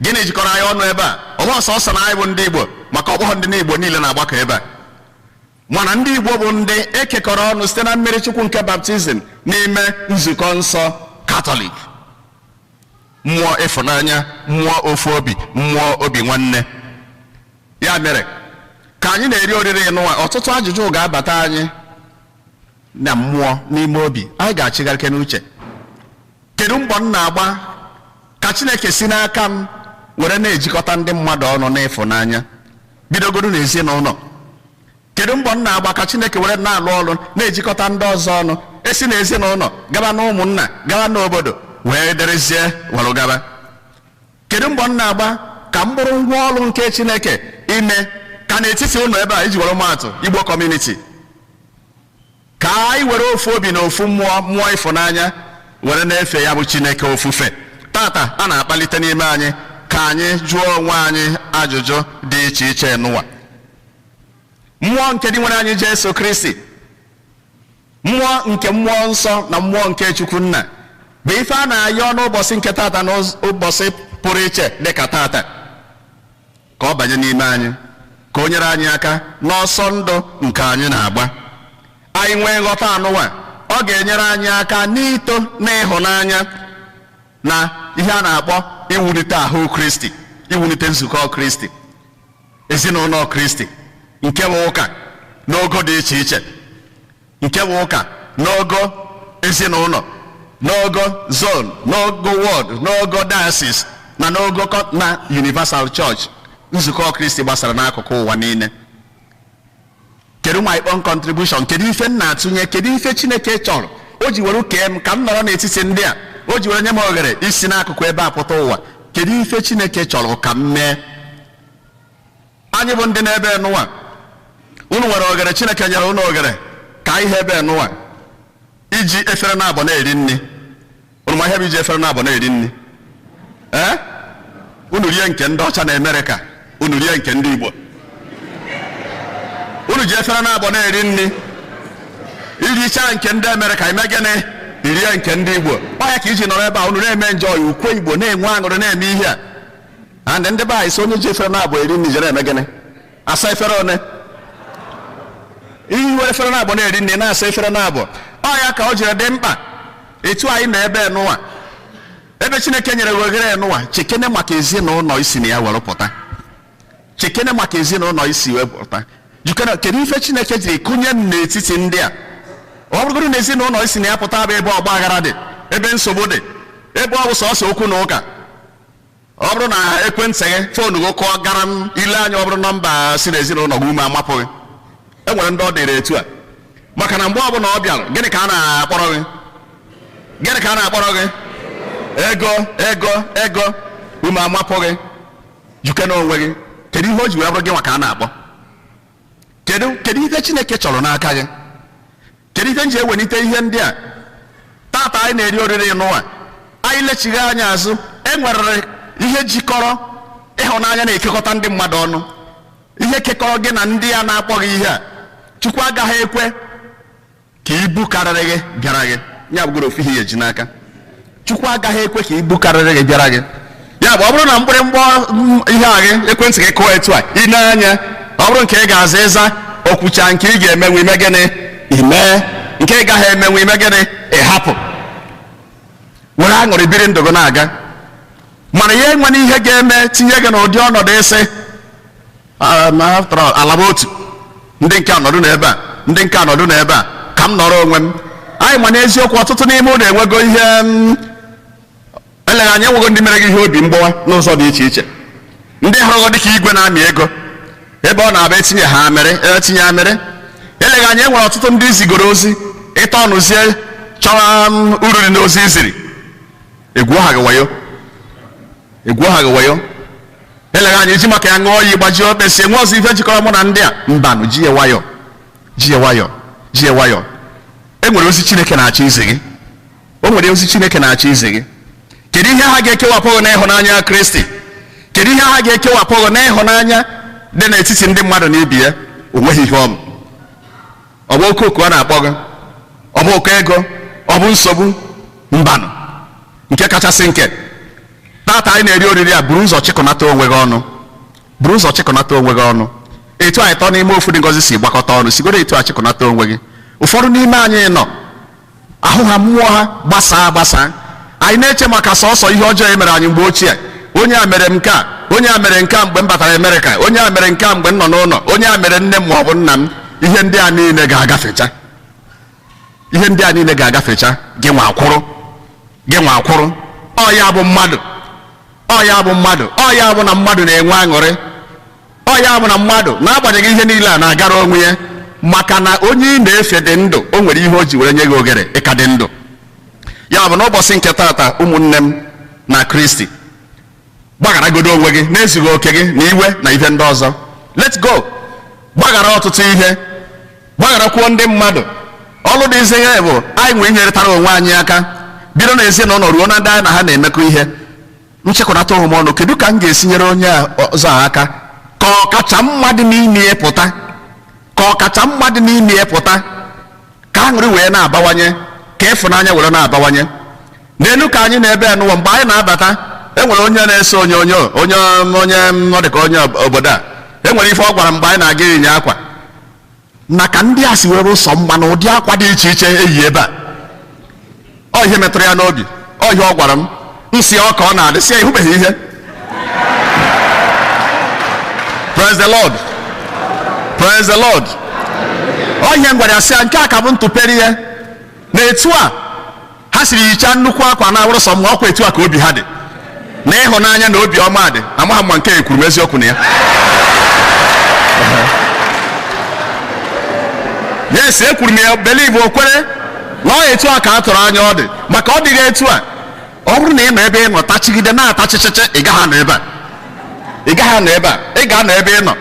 gịnị jikọrọ anyị ọnụ ebe a? Ọ bụghị sọsọ na anyị bụ ndị Igbo, maka ọ bụghị ndị Igbo niile na-agbakọ ebe a, mana ndị Igbo bụ ndị ekekọrọ ọnụ site na mmiri Chukwu nke baptizim n'ime nzukọ nsọ Katọlik. Mmụọ ịfụnanya, mmụọ ofu obi, mmụọ obi nwanne. Ya mere, ka anyị na-eri oriri n'ụwa, ọtụtụ ajụjụ ga-abata anyị na mmụọ n'ime obi. Anyị ga-achịgharịke n'uche, kedu mbọ m na-agba ka Chineke si n'aka m were na-ejikọta ndị mmadụ ọnụ n'ịfụnanya, bidogoro n'ezinụlọ? Kedu mbọ m na-agba ka Chineke were na-alụ ọrụ na-ejikọta ndị ọzọ ọnụ, esi n'ezinụlọ gaba na ụmụnna, gaba n'obodo, wee derezie were gaba? Kedu mbọ m na-agba ka m bụrụ ngwa ọrụ nke Chineke ime ka n'etiti ụlọ ebe a, iji were maatụ Igbo community, ka anyị were ofu obi na ofu mmụọ, mmụọ ịfụnanya, were na-efe ya bụ Chineke ofufe? Tata a na-akpalite n'ime anyị ka anyị jụọ onwe anyị ajụjụ dị iche iche n'ụwa. Mmụọ nke dị nwere anyị Jesu Kristi, mmụọ nke Mmụọ Nsọ na mmụọ nke Chukwu Nna bụ ife a na-ayọ n'ụbọchị nke tata, n'ụbọchị pụrụ iche dịka tata, ka ọ banye n'ime anyị, ka o nyere anyị aka n'ọsọ ndụ nke anyị na-agba. Anyị nwee nghọta anụwa, ọ ga-enyere anyị aka n'ito na ịhụnanya na ihe a na-akpọ iwulite ahụ Kristi, iwulite nzukọ Kristi, ezinụlọ Kristi, nke bụ ụka n'ogo dị iche iche, nke bụ ụka n'ogo ezinụlọ, n'ogo zone, n'ogo ward, n'ogo diocese na n'ogo na universal church, nzukọ Kristi gbasara n'akụkụ ụwa niile. Kedu my own contribution? Kedu ife m na-atụnye? Kedu ife Chineke chọrọ o ji were kee m ka m nọrọ n'etiti ndị a, o ji were nye m oghere isi n'akụkụ ebe a pụta ụwa? Kedu ife Chineke chọrọ ka m mee? Anyị bụ ndị n'ebe n'ụwa, unu nwere oghere. Chineke nyere unu oghere ka ihe ebe n'ụwa iji efere na-abọ na-eri nri. Unu ma ihe bụ iji efere na-abọ na-eri nri? Ee. Unu rie nke ndị ọcha na Amerịka, unu rie nke ndị Igbo. Unu ji efere na-abọ na-eri nri. Irichaa nke ndị Amerịka, ime gịnị? Irie nke ndị Igbo. Ọ ya ka iji nọrọ ebe a, unu na-eme njọ ukwe Igbo, na-enwe aṅụrị, na-eme ihe a. And ndị be anyị sị onye ji efere na-abọ eri nri jere eme gịnị? Asa efere one. Iyi were efere na-abọ na-eri nri, na-asa efere na-abọ. Ọ ya ka o jiri dị mkpa etu anyị nọ ebe nụwa, ebe Chineke nyere gị oghere nụwa, chekene maka ezinụlọ isi na ya were pụta. Chekene maka ezinụlọ isi wee pụta. Jikere, kedu ife Chineke jiri kụnye m n'etiti ndị a? Ọ bụrụgodị na ezinụlọ isi na ya pụta bụ ebe ọgba aghara dị, ebe nsogbu dị, ebe ọ bụ sọsọ okwu na ụka. Ọ bụrụ na ekwentị gị, phone gị kụọ gara m ile anya, ọ bụrụ nọmba si n'ezinụlọ gị, ume amapụghị. E nwere ndị ọ dịrị etu a, maka na mgbe ọbụla ọ bịara, gịnị ka a na-akpọrọ gị? Gịnị ka a na-akpọrọ gị? Ego, ego, ego. Ume amapụghị. Juke n'onwe gị, kedu ihe o ji wee bụrụ gị nwa ka a na-akpọ? Kedu ihe Chineke chọrọ n'aka gị? Kedu ihe m ji ewelite ihe ndị a tata anyị na-eri oriri n'ụwa? Anyị lechighi anya azụ, e nwere ihe jikọrọ ịhụnanya na-ekekọta ndị mmadụ ọnụ. Ihe kekọrọ gị na ndị a na-akpọ gị ihe a, Chukwu agaghị ekwe ka ibu karịrị gị bịara gị. Ya bụgoro ofu ihe eji n'aka, Chukwu agaghị ekwe ka ibu karịrị gị bịara gị. Ya bụ, ọ bụrụ na mkpịrịmgbọ ihe a gị, ekwentị gị kụọ etu a, ị na-anya, ọ bụrụ nke ị ga-aza ịza okwucha, nke ị ga-emenwe, ime gịnị? Ime nke ị gaghị emenwe, ime gịnị? Ị hapụ, were aṅụrị biri ndụ gị na-aga. Mana ya enwere ihe ga-eme tinye gị n'ụdị ọnọdụ ịsị, after all, ala m otu, ndị nke anọdụ n'ebe a, ndị nke anọdụ n'ebe a, ka m nọrọ onwe m. Anyị ma n'eziokwu, ọtụtụ n'ime ụlọ enwego ihe eleghị anya, enwego ndị mere gị ihe obi mgbawa n'ụzọ dị iche iche, ndị hụrụ gị dịka igwe na-amị ego, ebe ọ na-abịa etinye ha amịrị, etinye amịrị. Eleghị anya, enwere ọtụtụ ndị zigoro ozi ịta ọnụzie, chọrọ uru dị n'ozi iziri, egwuo ha gị wayo, egwuo ha gị wayo. Eleghị anya, iji maka ya ṅụọ iyi, gbajie okpesi, enwe ọzọ ife jikọrọ mụ na ndị a. Mbanụ, ji ya nwayọ, ji ya nwayọ, ji ya nwayọ. E nwere ozi Chineke na-achọ izi gị. O nwere ozi Chineke na-achọ izi gị. Kedu ihe ha ga-ekewapụ gị n'ịhụnanya Kristi? Kedu ihe ha ga-ekewapụ gị n'ịhụnanya dị n'etiti ndị mmadụ na ibi ya? O nweghị ihe ọ bụ. Ọ bụ oke oku a na-akpọ gị? Ọ bụ oke ego? Ọ bụ nsogbu? Mbanụ. Nke kachasị nke, tata anyị na-eri oriri a, buru ụzọ chịkọnata onwe gị ọnụ, buru ụzọ chịkọnata onwe gị ọnụ. Etu anyị tọ n'ime ofu dị ngọzi si gbakọta ọnụ, sigoro etu a chịkọnata onwe gị. Ụfọdụ n'ime anyị nọ ahụ ha, mmụọ ha gbasaa agbasaa. Anyị na-eche maka sọsọ ihe ọjọọ e mere anyị mgbe ochie. Onye a mere m nke a, onye a mere nke a mgbe m batara Amerịka, onye a mere nke a mgbe m nọ n'ụlọ, onye a mere nne m ma ọ bụ nna m. Ihe ndị a niile ga-agafecha, ihe ndị a niile ga-agafecha. Gị nwa akwụrụ, gị nwa akwụrụ. Ọ ya bụ mmadụ, ọ ya bụ mmadụ, ọ ya bụ na mmadụ na-enwe aṅụrị, ọ ya bụ na mmadụ n'agbanyeghị ihe niile a na-agara onwe ya, maka na onye ị na-efe dị ndụ. O nwere ihe o ji were nye gị oghere ịka dị ndụ. Ya bụ, n'ụbọchị nke taata, ụmụnne m na Kristi, gbagharagodo onwe gị na-ezughị oke gị na iwe na ihe ndị ọzọ. Let go. Gbaghara ọtụtụ ihe, gbagharakwuo ndị mmadụ. Ọlụ dị ize ya bụ anyị nwee inyeretara onwe anyị aka, bido na ezinụlọ ruo na ndị anyị na ha na-emekọ ihe. Nchekwanata onwe m ọnụ, kedu ka m ga-esi nyere onye ọzọ a aka ka ọkacha mma dị n'ime ya pụta, ka ọkacha mma dị n'ime ya pụta, ka aṅụrị wee na-abawanye, ka ịfụnanya were na-abawanye n'elu ka anyị na-ebe n'ụwa. Mgbe anyị na-abata, e nwere onye na-ese onyonyo, onye ọ dị ka onye obodo a. E nwere ife ọ gwara mgbe anyị na-aga ịnya akwa na ka ndị a si were ụsọ mma na ụdị akwa dị iche iche eyi ebe a. Ọ ihe metụrụ ya n'obi, ọ ihe ọ gwara m. Nsị ọ ka ọ na-adị si ya ịhụbeghị ihe. Praise the Lord, praise the Lord. Ọ ihe m gwara ya, sị ya nke a ka bụ ntụpere ya na etu a ha siri hichaa nnukwu akwa na awụrụ sọ mma ọkwa, etu a ka obi ha dị na ịhụnanya na obi ọma dị. Amaghị m ma nke a ekwuru m eziokwu na ya. Yes, ekwuru m ya. Believe, o kwere na ọ etu a ka a tụrụ anya ọ dị, maka ọ dịghị etu a. Ọ bụrụ na ị nọ ebe ị nọ tachigide na-atachichichi, ị gaghị anọ ebe a, ị gaghị anọ ebe a. Ị ga-anọ ebe ị nọ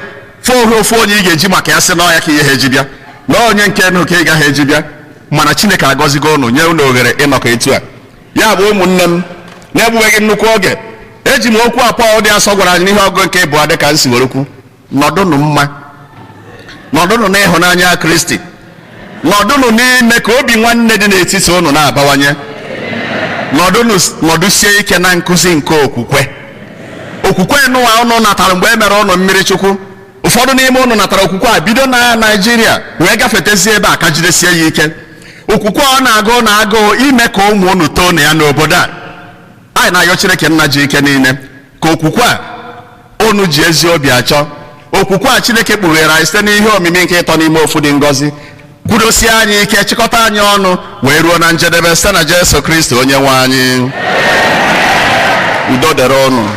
fụ ohe ofu onye ị ga-eji maka ya sị na ọya ka ihe ha eji bịa, na onye nke nụ ka ị gaghị eji bịa. Mana Chineke agọzigo unu, nye unu oghere ịnọkọ etu a. Ya bụ, ụmụnne m, na-egbuweghị nnukwu oge. Eji m okwu a Pọl dị asọ gwara anyị n'ihe ọgụ nke ịbụọ dị ka m si were kwu: nọdụnụ mma, nọdụnụ n'ịhụnanya Kristi, nọdụnụ n'ime ka obi nwanne dị n'etiti unu na-abawanye, nọdụnụ nọdụsie ike na nkụzi nke okwukwe. Okwukwe nụwa unu natara mgbe e mere ụnụ mmiri Chukwu. Ụfọdụ n'ime unu natara okwukwe a bido na Naịjirịa wee gafetezie ebe a ka jidesie ya ike. Okwukwe ọ na-agụ na agụụ ime ka ụmụ unu too na ya n'obodo a. Anyị na-ayọ Chineke nna ji ike niile ka okwukwe a unu ji ezi obi achọ, okwukwe a Chineke kpughere anyị site n'ihe omimi nke ịtọ n'ime ofu dị ngọzi, kwudosie anyị ike, chịkọta anyị ọnụ wee ruo na njedebe site na Jesu Kristi onye nwe anyị. Udo dịrị unu.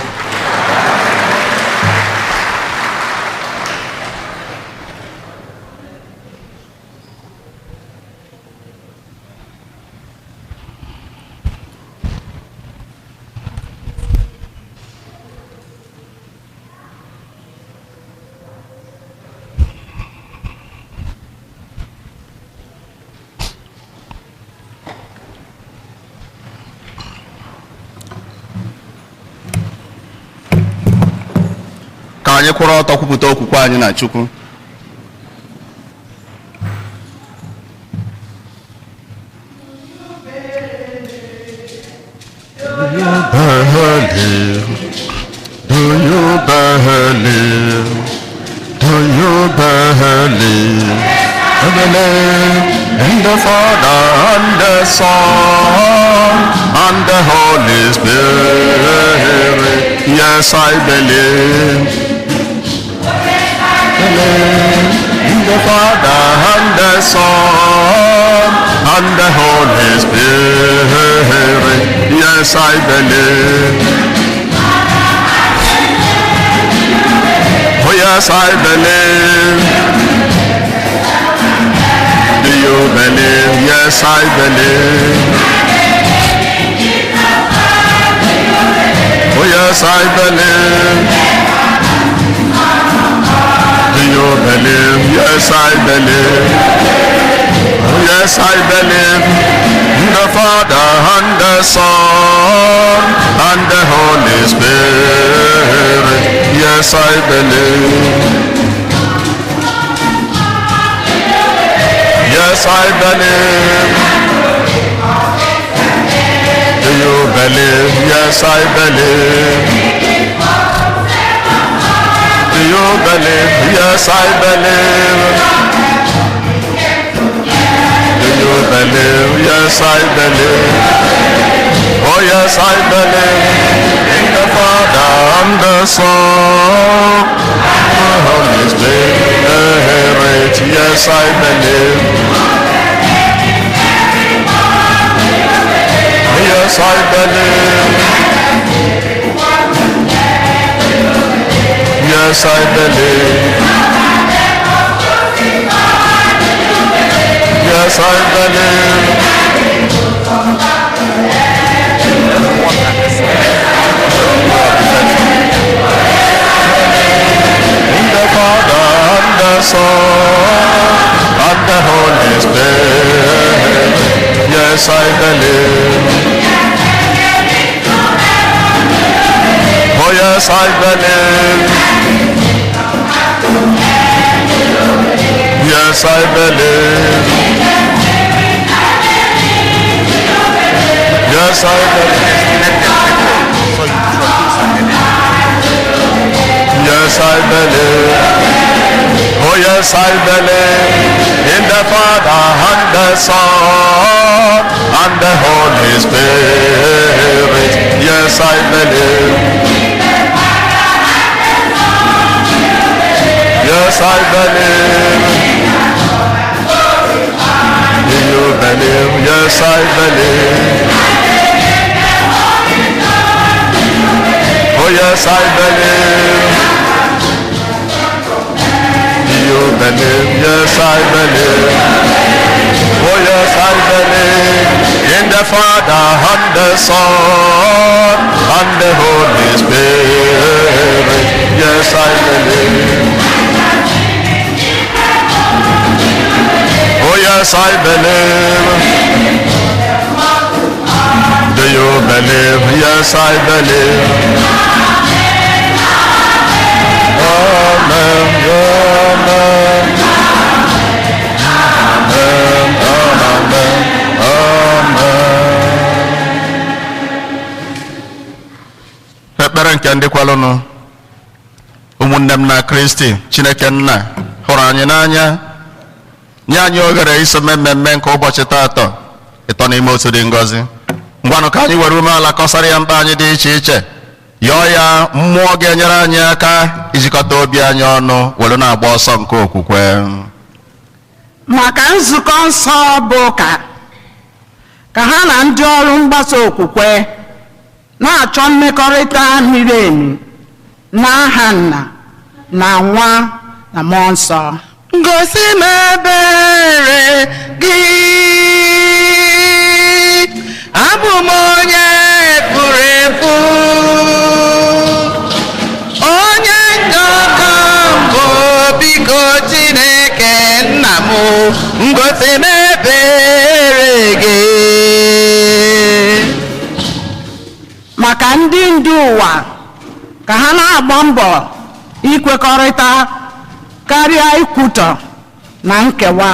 Ka anyị kwụrụ ọtọ kwupụta okwukwe anyị na Chukwu. Do you believe? Do you believe? Believe in the Father and the Son and the Holy Spirit. Yes, I believe. Believe in the Father and the Son and the Holy Spirit. Yes, I believe. Oh, yes, I believe. Do you believe? Yes, I believe. Oh, yes, I believe. Do you believe? Yes, I believe. Oh, yes, I believe. In the Father and the Son and the Holy Spirit. Yes, I believe. Yes, I believe. Do you believe? Yes, I believe. Do you believe? Yes, I believe. Do you believe? Yes, I believe. Oh, yes, I believe. In the Father and the Son, the Holy Spirit. Yes, I believe. Yes, I believe. Yes, I believe. Yes, I believe. In the Father and the Son and the Holy Spirit. Yes, I believe. Oh, yes, I believe. Yes, I believe. Yes, I believe. Yes, I believe. Oh, yes, I believe. In the Father and the Son and the Holy Spirit. Yes, I believe. Yes, I believe. Do you believe? Yes, I believe. Oh, yes, I believe. Do you believe? Yes, I believe. Oh, yes, I believe. In the Father and the Son and the Holy Spirit. Yes, I believe. Oh, yes, I believe. Do you believe? Yes, I believe. Ekpere nke ndị kwelụnụ. Ụmụnne m na Kristi, Chineke nna hụrụ anyị n'anya, nye anyị oghere iso mee mmemme nke ụbọchị taatọ, ịtọ n'ime otu dị ngọzi. Ngwanụ, ka anyị were umeala kọsara ya mkpa anyị dị iche iche, yọọ ya mmụọ ga-enyere anyị aka ijikọta obi anyị ọnụ were na-agba ọsọ nke okwukwe. Maka nzukọ nsọ bụ ụka, ka ha na ndị ọrụ mgbasa okwukwe na-achọ mmekọrịta miri emi, n'aha Nna na Nwa na Mmụọ Nsọ. Gosi m ebere gị. Abụ m onye furu efu, onye njọ ka mbụ. Biko Chineke nna m, ngosi m ebere gị. Maka ndị ndu ụwa, ka ha na-agba mbọ ikwekọrịta karịa ikwutọ na nkewa,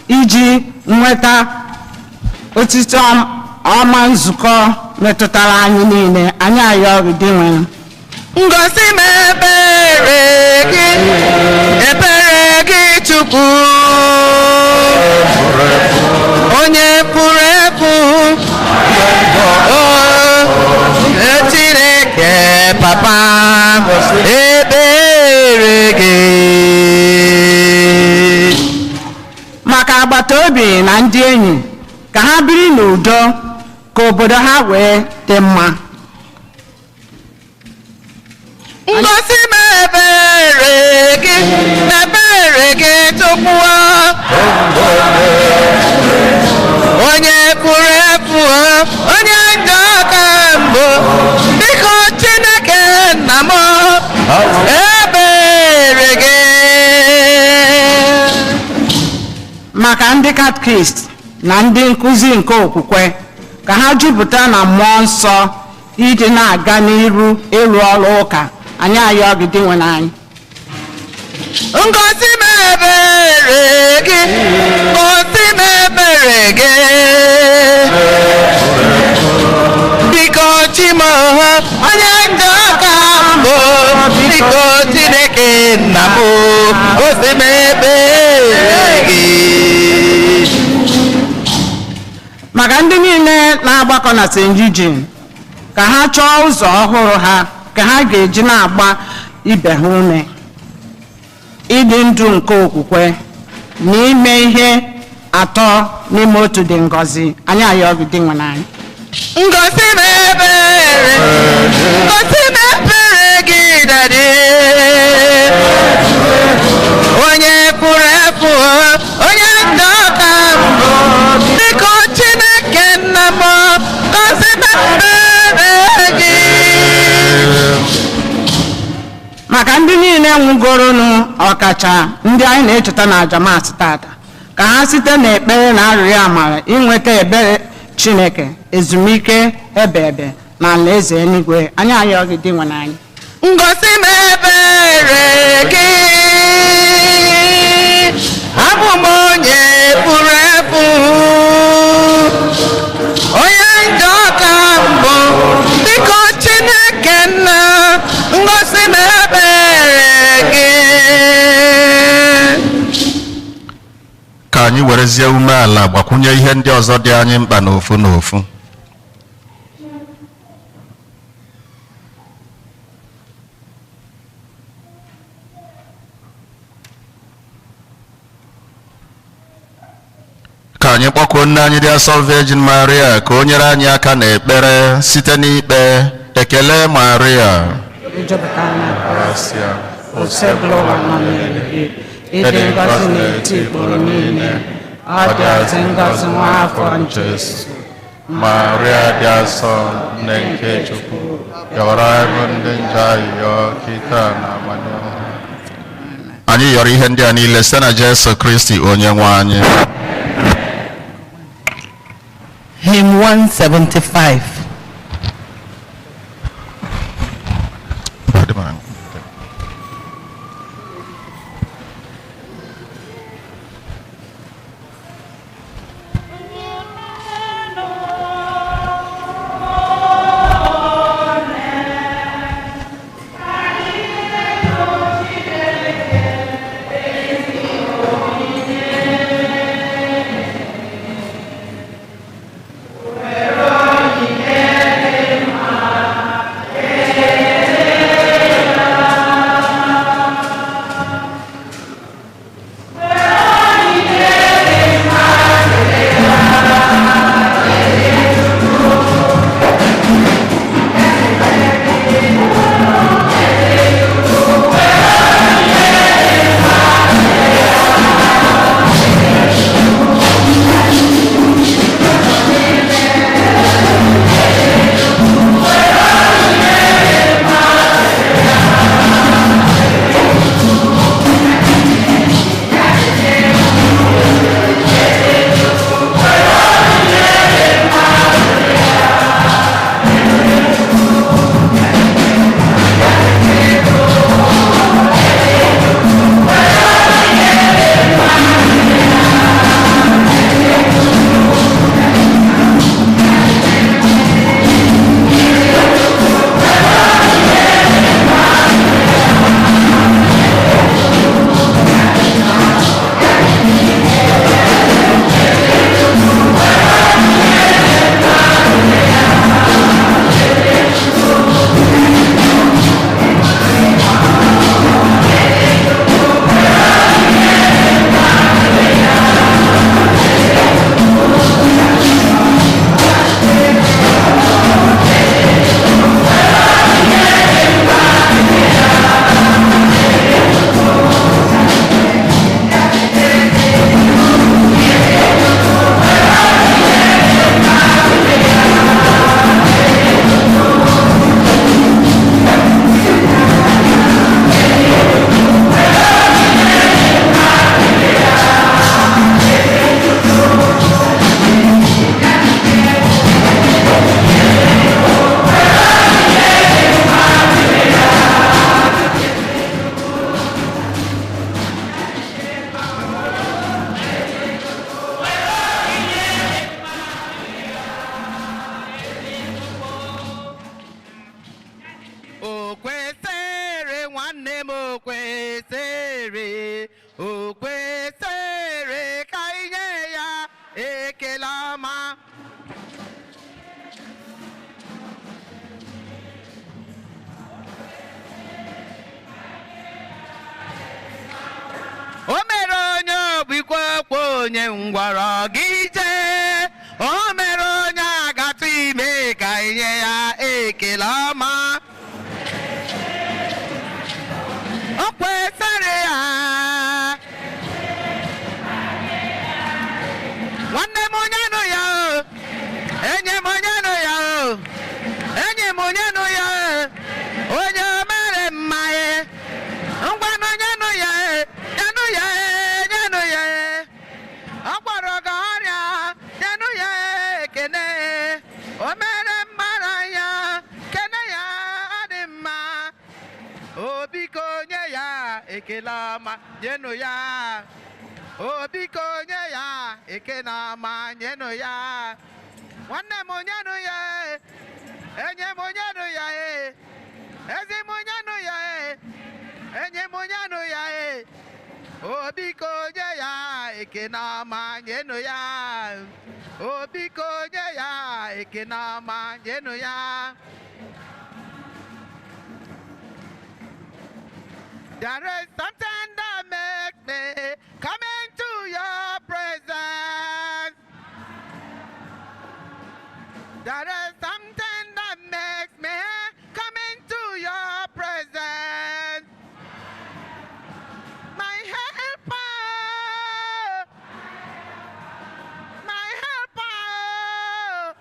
iji nweta otito ọma nzukọ metụtara anyị niile. Anyị ayọ gị, Dinwenụ. Ngosi m ebere gị, ebere gị, Chukwu. Onye pụrụ epu, o Chineke papa, ebere gị. Maka agbata obi na ndị enyi, ka ha biri n'udo, ka obodo ha wee dị mma. Ngosi m ebere gị, ebere gị, Chukwu. Onye pụrụ epu, onye njọ ka mbụ. Biko Chineke nna m, ebere gị. Maka ndị katkist na ndị nkụzi nke okwukwe, ka ha jupụta na Mmụọ Nsọ iji na-aga n'iru ịrụ ọrụ ụka. Anyị ayọ gị, Dinwenụ anyị. Ngosi m ebere gị, ngosi m ebere gị. Biko Chimoha, onye njọ ka mbụ. Biko Chineke nna m, gosi m ebere gị. Maka ndị niile na-agbakọ na St. Eugene, ka ha chọọ ụzọ ọhụrụ ha ka ha ga-eji na-agba ibe ha ume ịdị ndụ nke okwukwe na ime ihe atọ n'ime otu dị ngọzi. Anyị ayọ gị, Dinwenụ anyị. Ngosi m ebere, ngosi m ebere gị, Daddy. Onye pụrụ epu, onye njọ ka mbụ. Biko Chineke nna m, ngosi m ebere gị. Maka ndị niile nwụgoronụ, ọkacha ndị anyị na-echeta na aja Mass tata, ka ha site n'ekpere na arịrịọ amara inweta ebere Chineke, ezumike ebe ebe na alaeze eluigwe. Anyị ayọ gị, Dinwenụ anyị. Ngosi m ebere gị. Abụ m onye pụrụ epu, onye njọ ka mbụ. Biko Chineke nna, ngosi m ebere gị. Ka anyị werezie umeala gbakwunye ihe ndị ọzọ dị anyị mkpa n'ofu n'ofu. Ka anyị kpọkuo nne anyị dị asọ, Virgin Maria, ka o nyere anyị aka n'ekpere site n'ikpe Ekele Maria. Ijupụtara na grasia, Osebụlụwa nọnyere gị. Ịdị ngọzi n'etiti ikporo niile, ọ dịazị ngọzi nwa afọ Jesu. Maria dị asọ, nne nke Chukwu, yọrọ anyị ndị njọ ayịyọ kịta na amanye. Anyị yọrọ ihe ndị a niile site na Jesu Kristi onye nwe anyị. Hymn 175. onye ngwọrọ gị jee, o mere onye agatụ ime ka inye ya ekele ọma. O kwesịrị ya. Nwanne m onye nụ ya o, enyi m onye nụ ya o, enyi m onye nụ ya o, onye o mere mma e, ngwanụ onye nụ ya e, nyenụ ya e, nyenụ ya e. Ọ gwọrọ gị ọrịa, nyenụ ya ekene. O mere mara ya, kene ya ọ dị mma. O biko nye ya ekele ọma, nyenụ ya. O biko nye ya ekele ọma, nyenụ ya. Nwanne m nyenụ ya e, enyi m nyenụ ya e, ezi m nyenụ ya e, enyi m nyenụ ya e. O biko nye ya ekele ọma, nyenụ ya. O biko nye ya ekele ọma, nyenụ ya. There is something that makes me come into your presence. There is something that makes me come into your presence. My helper, my helper.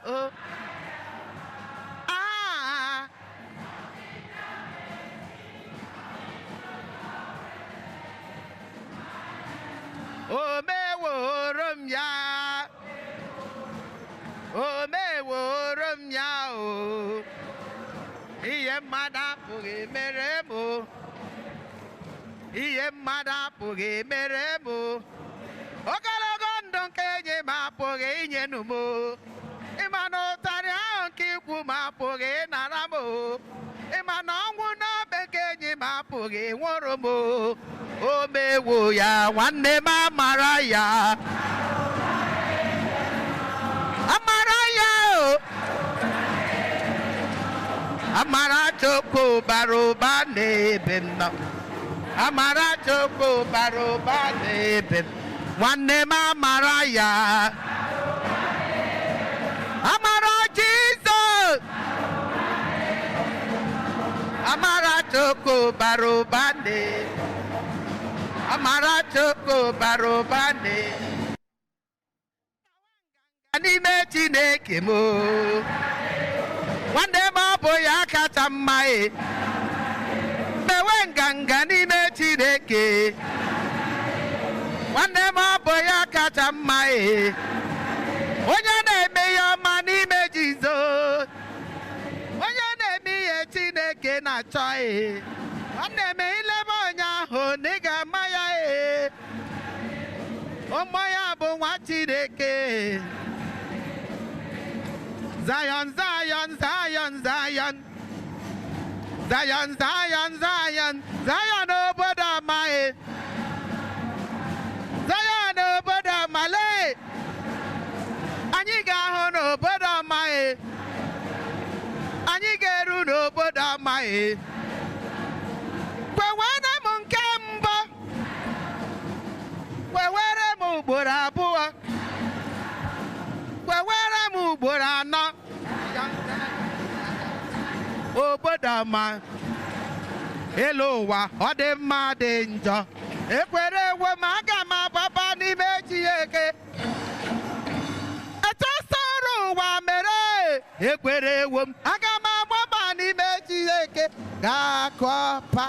Oh. Ah. O meworo m ya, o meworo m ya o, ihe mmadụ apụghị mere m o, ihe mmadụ apụghị mere m o, ogologo ndụ nke enyi m apụghị inyenu m o, ịma na ụtarị ahụ nke ikwu m apụghị ịnara m o, ịma na ọnwụ n'obe nke enyi m apụghị nwụrụ m o. O mewo ya, nwanne m amara ya, amara ya o, amara Chukwu bara ụba n'ebe m nọ, amara Chukwu bara ụba n'ebe m, nwanne m amara ya, amara Jizọs, amara Chukwu bara ụba n'ebe, amara Chukwu bara ụba n'ime Chineke m o. Nwanne m ọ bụ ya kacha mma e, mewe nganga n'ime Chineke. Nwanne m ọ bụ ya kacha mma e, onye na-eme ihe ọma n'ime Jizọs, onye na-eme ihe Chineke na-achọ e. Nwanne m ilebe onye ahụ na ị ga-ama ya e, ụmụ ya bụ nwa Chineke. Zion, Zion, Zion, Zion, Zion, Zion, Zion, Zion obodo ọma e, Zion obodo ọma lee, anyị ga-ahụ n'obodo ọma e, anyị ga-eru n'obodo ọma e. Kwewere m nke mbụ, kwewere m ugboro abụọ, kwewere m ugboro anọ. Obodo ọma, elu ụwa ọ dị mma dị njọ, ekwere ewo m aga m agbaba n'ime Chineke. Echesara ụwa mere, ekwere ewo m aga m agbaba n'ime Chineke. Ga-akọpa.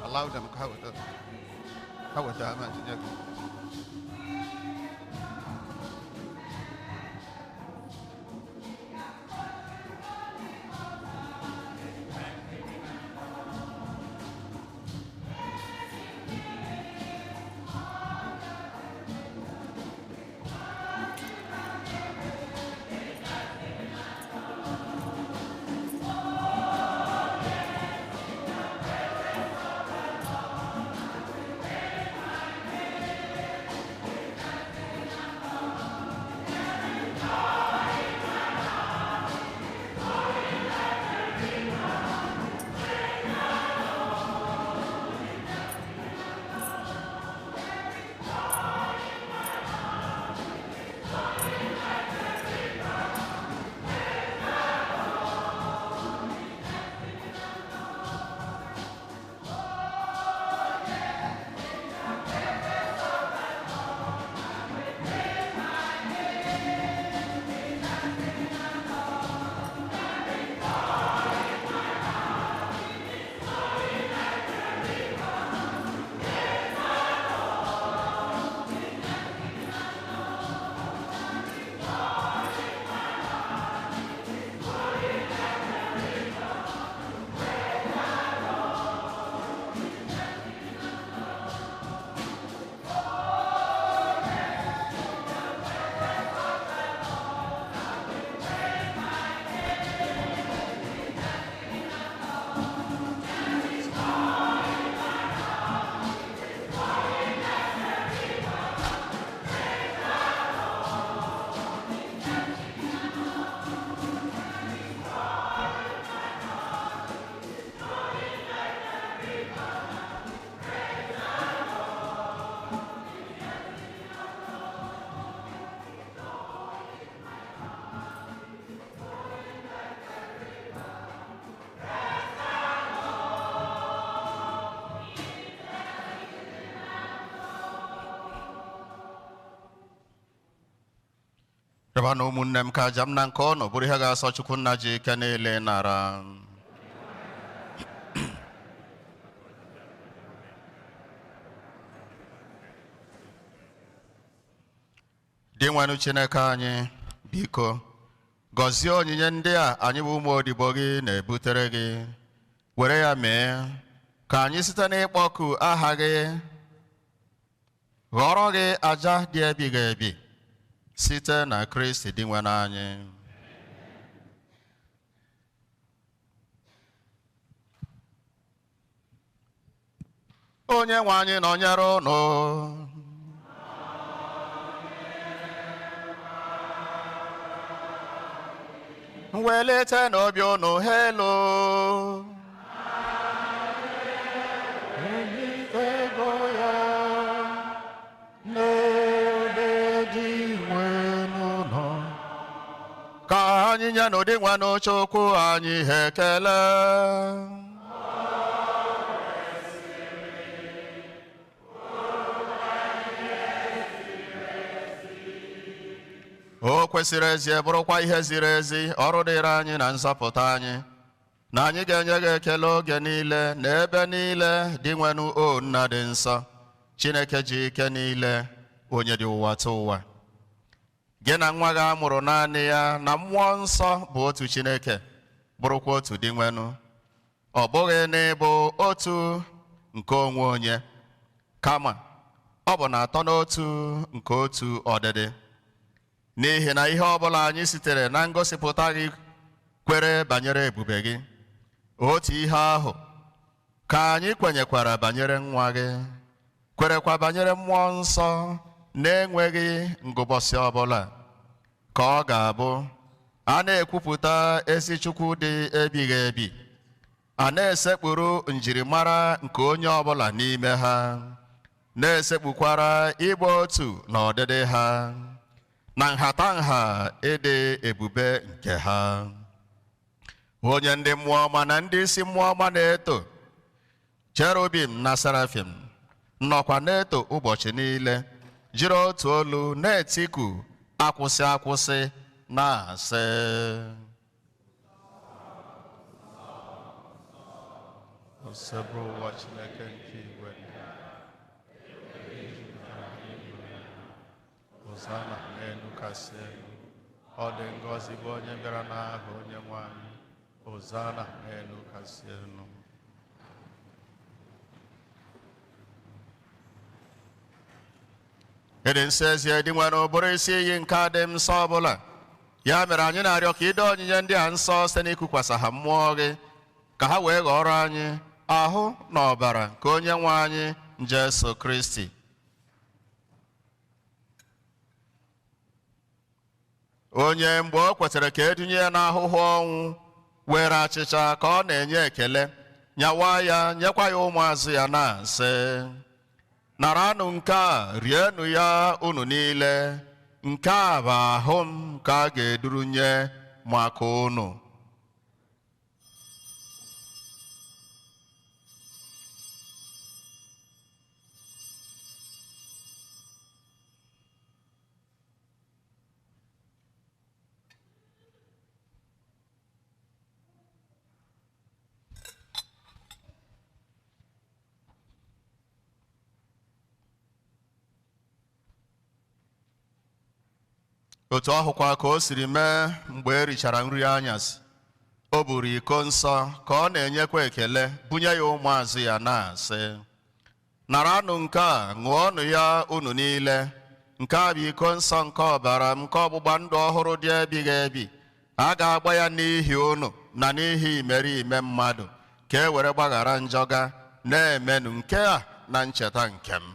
Allow them ka ha weta ama tinye gị. Rịba na ụmụnne m ka aja m na nke ọnụ bụrụ ihe ga-asọ Chukwu nna ji ike niile nara. Dinwenụ Chineke anyị, biko gọzie onyinye ndị a anyị bụ ụmụ odibo gị na-ebutere gị. Were ya mee ka anyị site n'ịkpọku aha gị ghọrọ gị aja dị ebighị ebi site na Kristi Dinwenụ anyị. Onye nwe anyị nọnyere unu. Welite n'obi unu elu. Elitego ya n'ebe Dinwenụ nọ. Ka anyị nye n'Dinwenụ Chukwu anyị ekele. O kwesịrị ezie bụrụkwa ihe ziri ezi, ọrụ dịrị anyị na nzọpụta anyị, na anyị ga-enye gị ekele oge niile na ebe niile, Dinwenụ o Nna dị nsọ, Chineke ji ike niile, onye dị ụwa tụ ụwa. Gị na nwa gị amụrụ naanị ya na mmụọ nsọ bụ otu Chineke, bụrụkwa otu Dinwenụ. Ọ bụghị n'ịbụ otu nke onwe onye, kama ọ bụ na atọ n'otu nke otu ọdịdị. N'ihi na ihe ọbụla anyị sitere na ngosipụta gị kwere banyere ebube gị, otu ihe ahụ ka anyị kwenyekwara banyere nwa gị, kwerekwa banyere mmụọ nsọ na-enweghị ngụbọsị ọbụla, ka ọ ga-abụ a na-ekwupụta ezi Chukwu dị ebighị ebi, a na-esekpuru njirimara nke onye ọbụla n'ime ha, na-esekpukwara ịbụ otu na ọdịdị ha na nhatanha ịdị ebube nke ha. Onye ndị mmụọ ọma na ndị isi mmụọ ọma na-eto, cherubim na serafim nọkwa na-eto ụbọchị niile, jiri otu olu na-etiku akwụsị akwụsị na-asị: Osebụrụwa Chineke nke igwe, Hosana n'elu kasị elu. Ọ dị ngọzi bụ onye bịara n'aha Onyenwe anyị. Hosana n'elu kasị elu. Ịdị nsọ ezie dị nwere ụbụrụ isi iyi nke adị nsọ ọbụla. Ya mere anyị na-arịọ ka ide onyinye ndị a nsọ site n'ikukwasa ha mmụọ gị, ka ha wee ghọrọ anyị ahụ na ọbara nke onye nwe anyị Jesu Kristi. Onye mgbe o kwetara ka edunye ya n'ahụhụ ọnwụ were achịcha ka ọ na-enye ekele, nyawa ya nyekwa ya ụmụazụ ya na-asị, naranụ nke a, rienụ ya unu niile, nke a bụ ahụ m ka a ga-eduru nye maka unu. Otu ahụkwa ka o siri mee mgbe e richara nri anyasị, o buru iko nsọ ka ọ na-enyekwa ekele bunye ya ụmụazụ ya na-asị, naranụ nke a, ṅụọnụ ya unu niile, nke a bụ iko nsọ nke ọbara m nke ọgbụgba ndụ ọhụrụ dị ebighị ebi. A ga-agba ya n'ihi unu na n'ihi imerime mmadụ, ka e were gbaghara njọ ga. Na-emenụ nke a na ncheta nke m.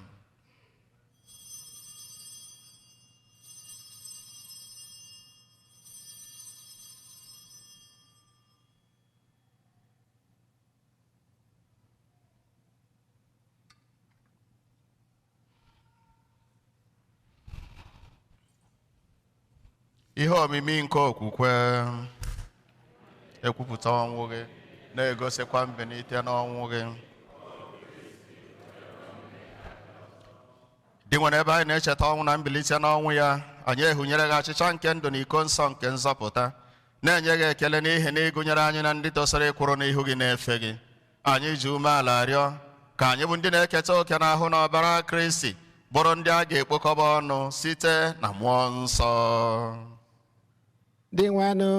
Ihe omimi nke okwukwe. Ekwupụta ọnwụ gị, na-egosikwa mbilite n'ọnwụ gị. Dị nwere ebe anyị na-echeta ọnwụ na mbilite n'ọnwụ ya, anyị ehunyere gị achịcha nke ndụ na iko nsọ nke nzọpụta, na-enye gị ekele n'ihi na ịgụnyere anyị na ndị tosiri ịkwụrụ n'ihu gị na-efe gị. Anyị ji umeala rịọ ka anyị bụ ndị na-eketa oke n'ahụ na ọbara Kristi bụrụ ndị a ga-ekpokọba ọnụ site na mmụọ nsọ. Dị nwenụ,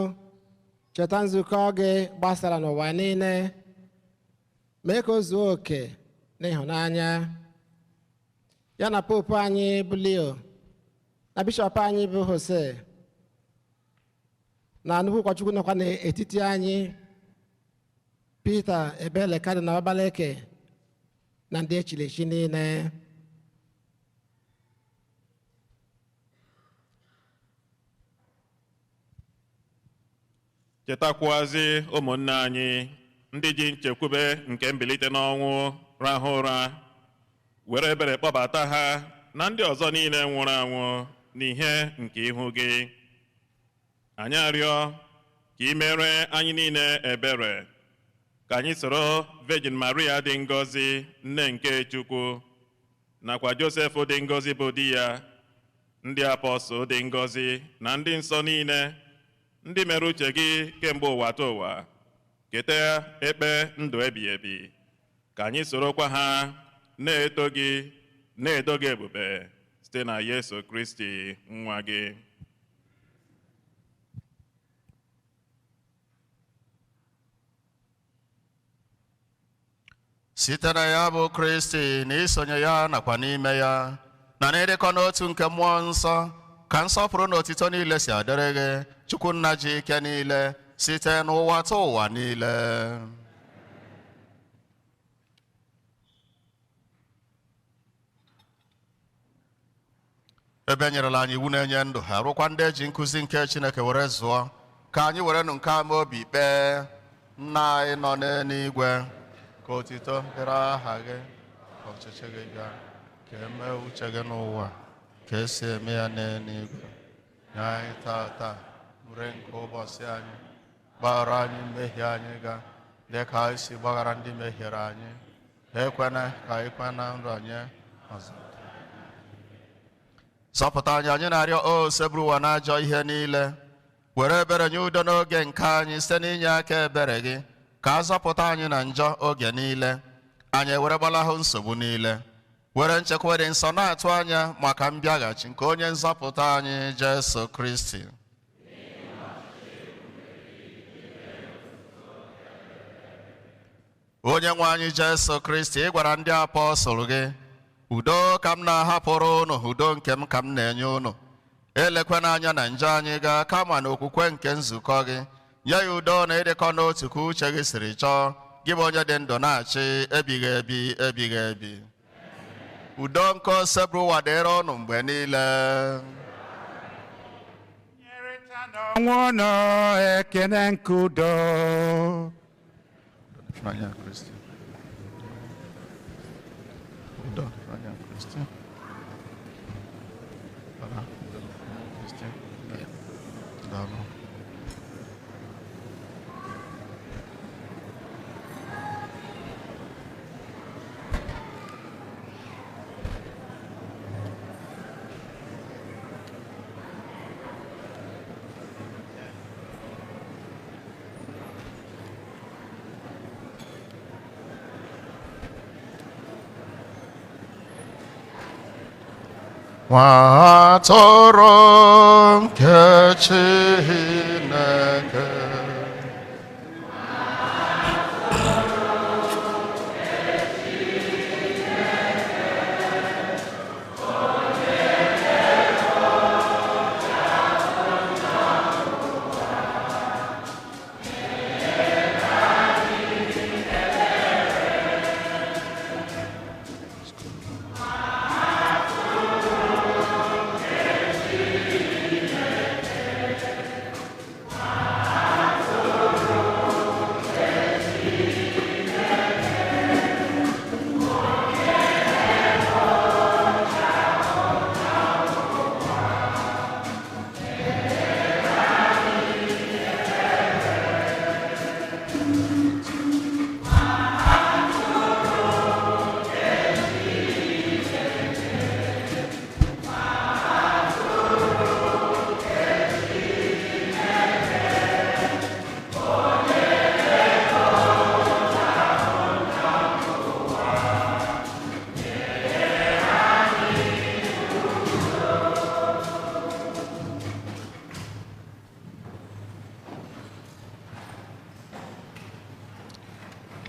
cheta nzukọ gị gbasara n'ụwa niile, mee ka o zuo oke n'ịhụnanya ya na popu anyị bụ Leo, na bishọp anyị bụ Jose, na nnukwu ụkọchukwu nọkwa n'etiti anyị Peter Ebele Kadịnal Ọbaleke, na ndị echiri echi niile. Chetakwuazị ụmụnne anyị ndị ji nchekwube nke mbilite n'ọnwụ rahụ ụra, were ebere kpọbata ha na ndị ọzọ niile nwụrụ anwụ n'ihe nke ihu gị. Anyị arịọ ka ị mere anyị niile ebere, ka anyị soro Virgin Maria dị ngọzi, nne nke Chukwu, nakwa Josef dị ngọzi bụ di ya, ndị apọstụl dị ngọzi na ndị nsọ niile, ndị mere uche gị kemgbe ụwa ta ụwa, keta ekpe ndụ ebighị ebi, ka anyị sorokwa ha na-eto gị na-edo gị ebube site na Yesu Kristi nwa gị. Site na ya bụ Kristi na isonye ya nakwa n'ime ya na n'ịdịkọ n'otu nke mmụọ nsọ, ka nsọpụrụ na otito niile si adịrị gị, Chukwu nna ji ike niile, site n'ụwa ta ụwa niile. Ebe nyerela anyị iwu na-enye ndụ, ha rụkwa ndị eji nkụzi nke Chineke were zụọ, ka anyị were nụ nke ama obi kpee. Nna anyị nọ n'eluigwe, ka otito dịrị aha gị, ka ọchịchị gị bịa, ka emee uche gị n'ụwa ka esi eme ya n'eluigwe. Nye anyị tata nri nke ụbọchị anyị, gbaghara anyị mmehie anyị ga dị ka anyị si gbaghara ndị mehiere anyị, ekwena ka anyị kwe na nranye ọzọ. Zọpụta anyị, anyị na-arịọ o sebụrụ ụwa na ajọ ihe niile, were ebere nye udo n'oge nke anyị site n'inye aka ebere gị, Ka a zọpụta anyị na njọ oge niile, anyị ewere gbalahụ nsogbu niile, were nchekwa dị nsọ na-atụ anya maka mbịaghachi nke onye nzọpụta anyị Jesu Kristi. Onye nwe anyị Jesu Kristi, ị gwara ndị apọstụl gị, udo ka m na-ahapụrụ unu, udo nke m ka m na-enye unu. Elekwana anya na njọ anyị gaa, kama na okwukwe nke nzukọ gị. Nye ya udo na ịdịkọ n'otu ka uche gị siri chọọ, gị bụ onye dị ndụ na-achị ebighị ebi ebighị ebi. Udo nke Osebụrụwa dịrị unu mgbe niile. Onwe unu ekene nke udo. Ịhụnanya Kristi. Udo ịhụnanya Kristi. Bara, udo ịhụnanya Kristi. Daalụ. Nwa atụrụ nke Chineke,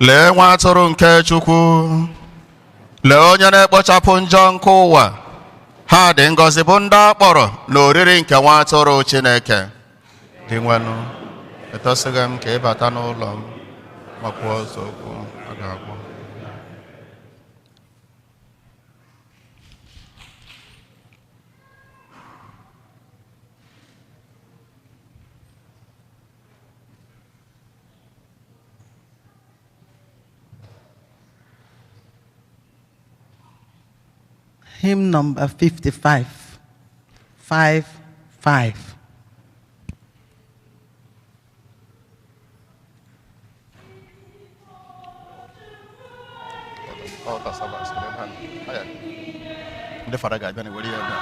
Lee nwa atụrụ nke Chukwu, lee onye na-ekpochapụ njọ nke ụwa. Ha dị ngọzi bụ ndị a kpọrọ n'oriri nke nwa atụrụ Chineke. Dị nwenụ, etosighị m ka ị bata n'ụlọ m, ma kwuo ọzọ okwu a ga-agwọ. Hymn number 55, 5, 5. Ndị fada ga-abịa na ewere ya ebe a.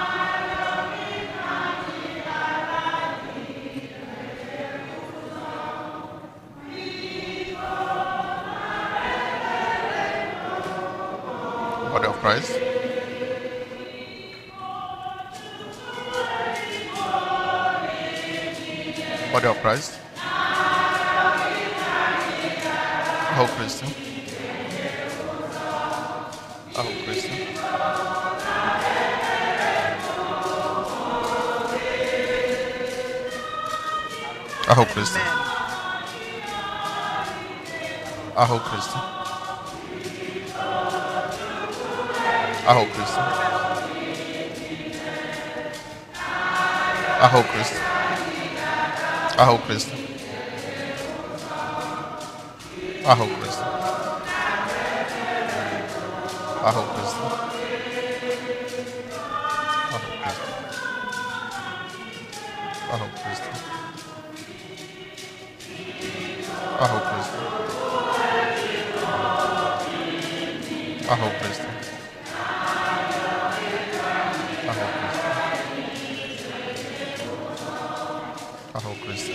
Body of Christ. Body of Christ. Ahụ Kristi. Ahụ Kristi. Ahụ Kristi. Ahụ Kristi. Ahụ Kristi. Ahụ Kristi. Ahụ Kristi. Ahụ Kristi. Ahụ Kristi. Ahụ Kristi. Ahụ Kristi. Ahụ Kristi. Ahụ Kristi. Ahụ Kristi. Ahụ Kristi.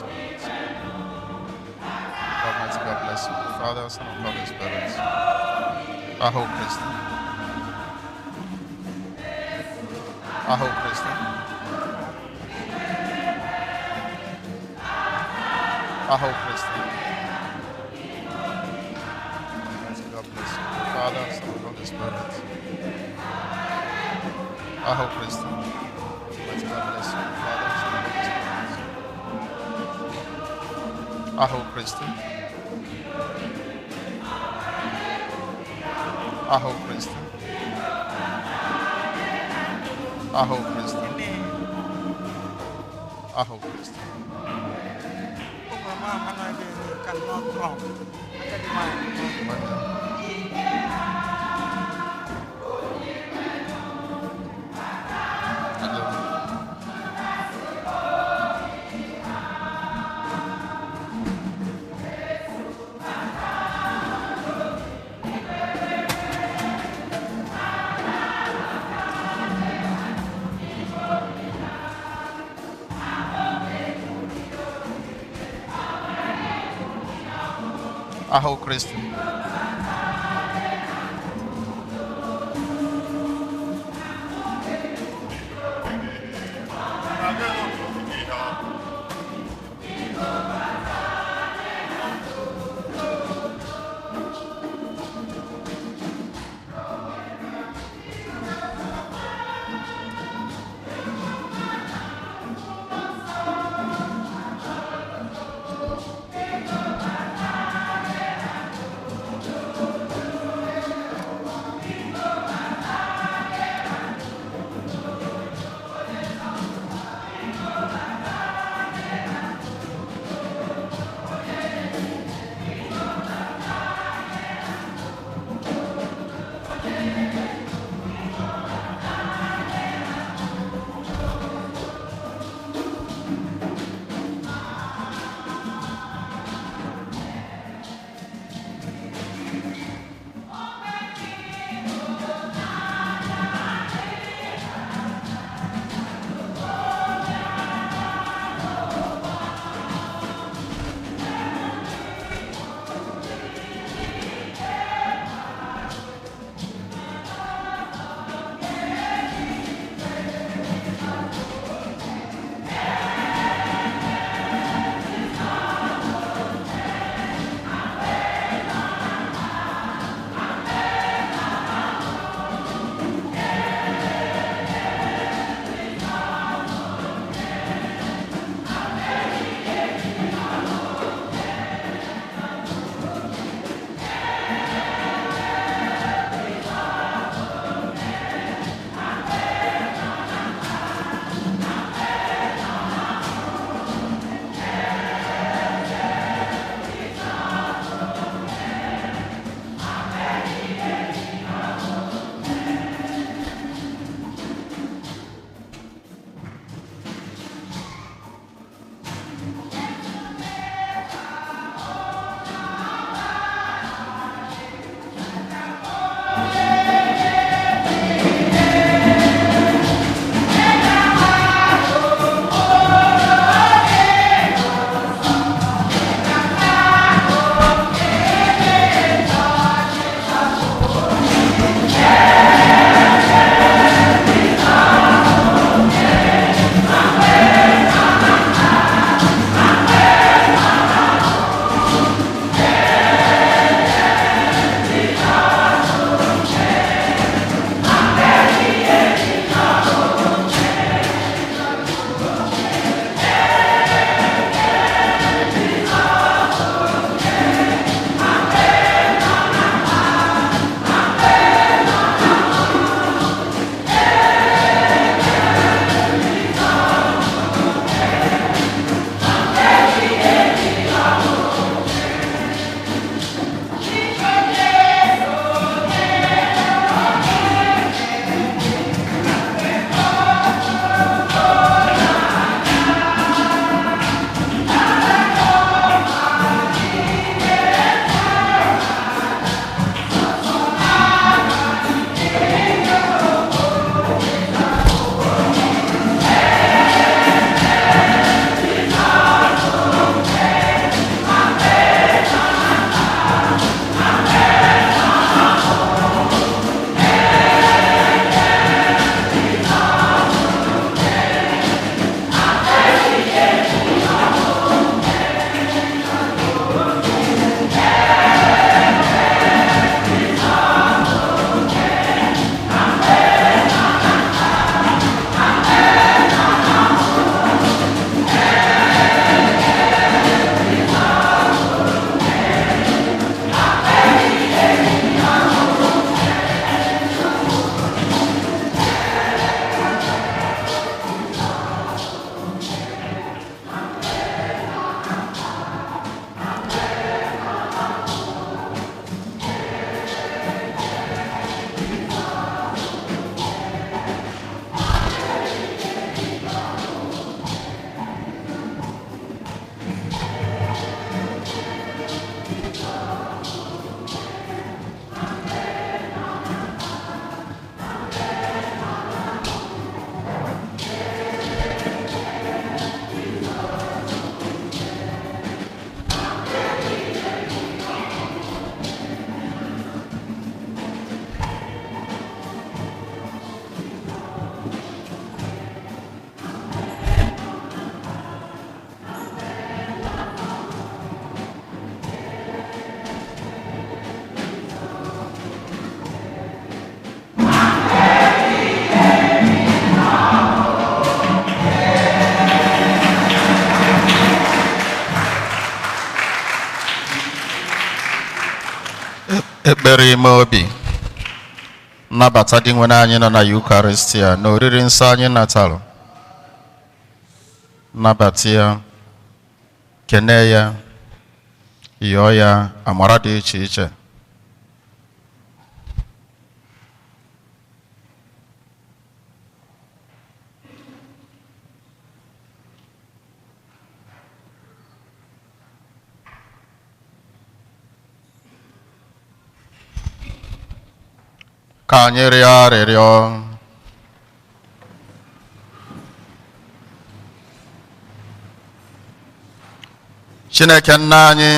Father, Son, and Holy Spirit. Aho Christi. Aho Christi. Aho Christi. God bless you. Father, Son, and Holy Spirit. Aho Christi. Mighty God bless you. Father, Son, and Holy Spirit. Aho Christi. Aho Christi. Aho Christi. Aho Christi. Aho Christi. Ekpere ime obi. Nnabata Dinwenụ anyị nọ na Eucharistia na oriri nsọ anyị natara. Nnabata ya, kene ya, yọọ ya amara dị iche iche. Ka anyị rịọ arịrịọ. Chineke nna anyị,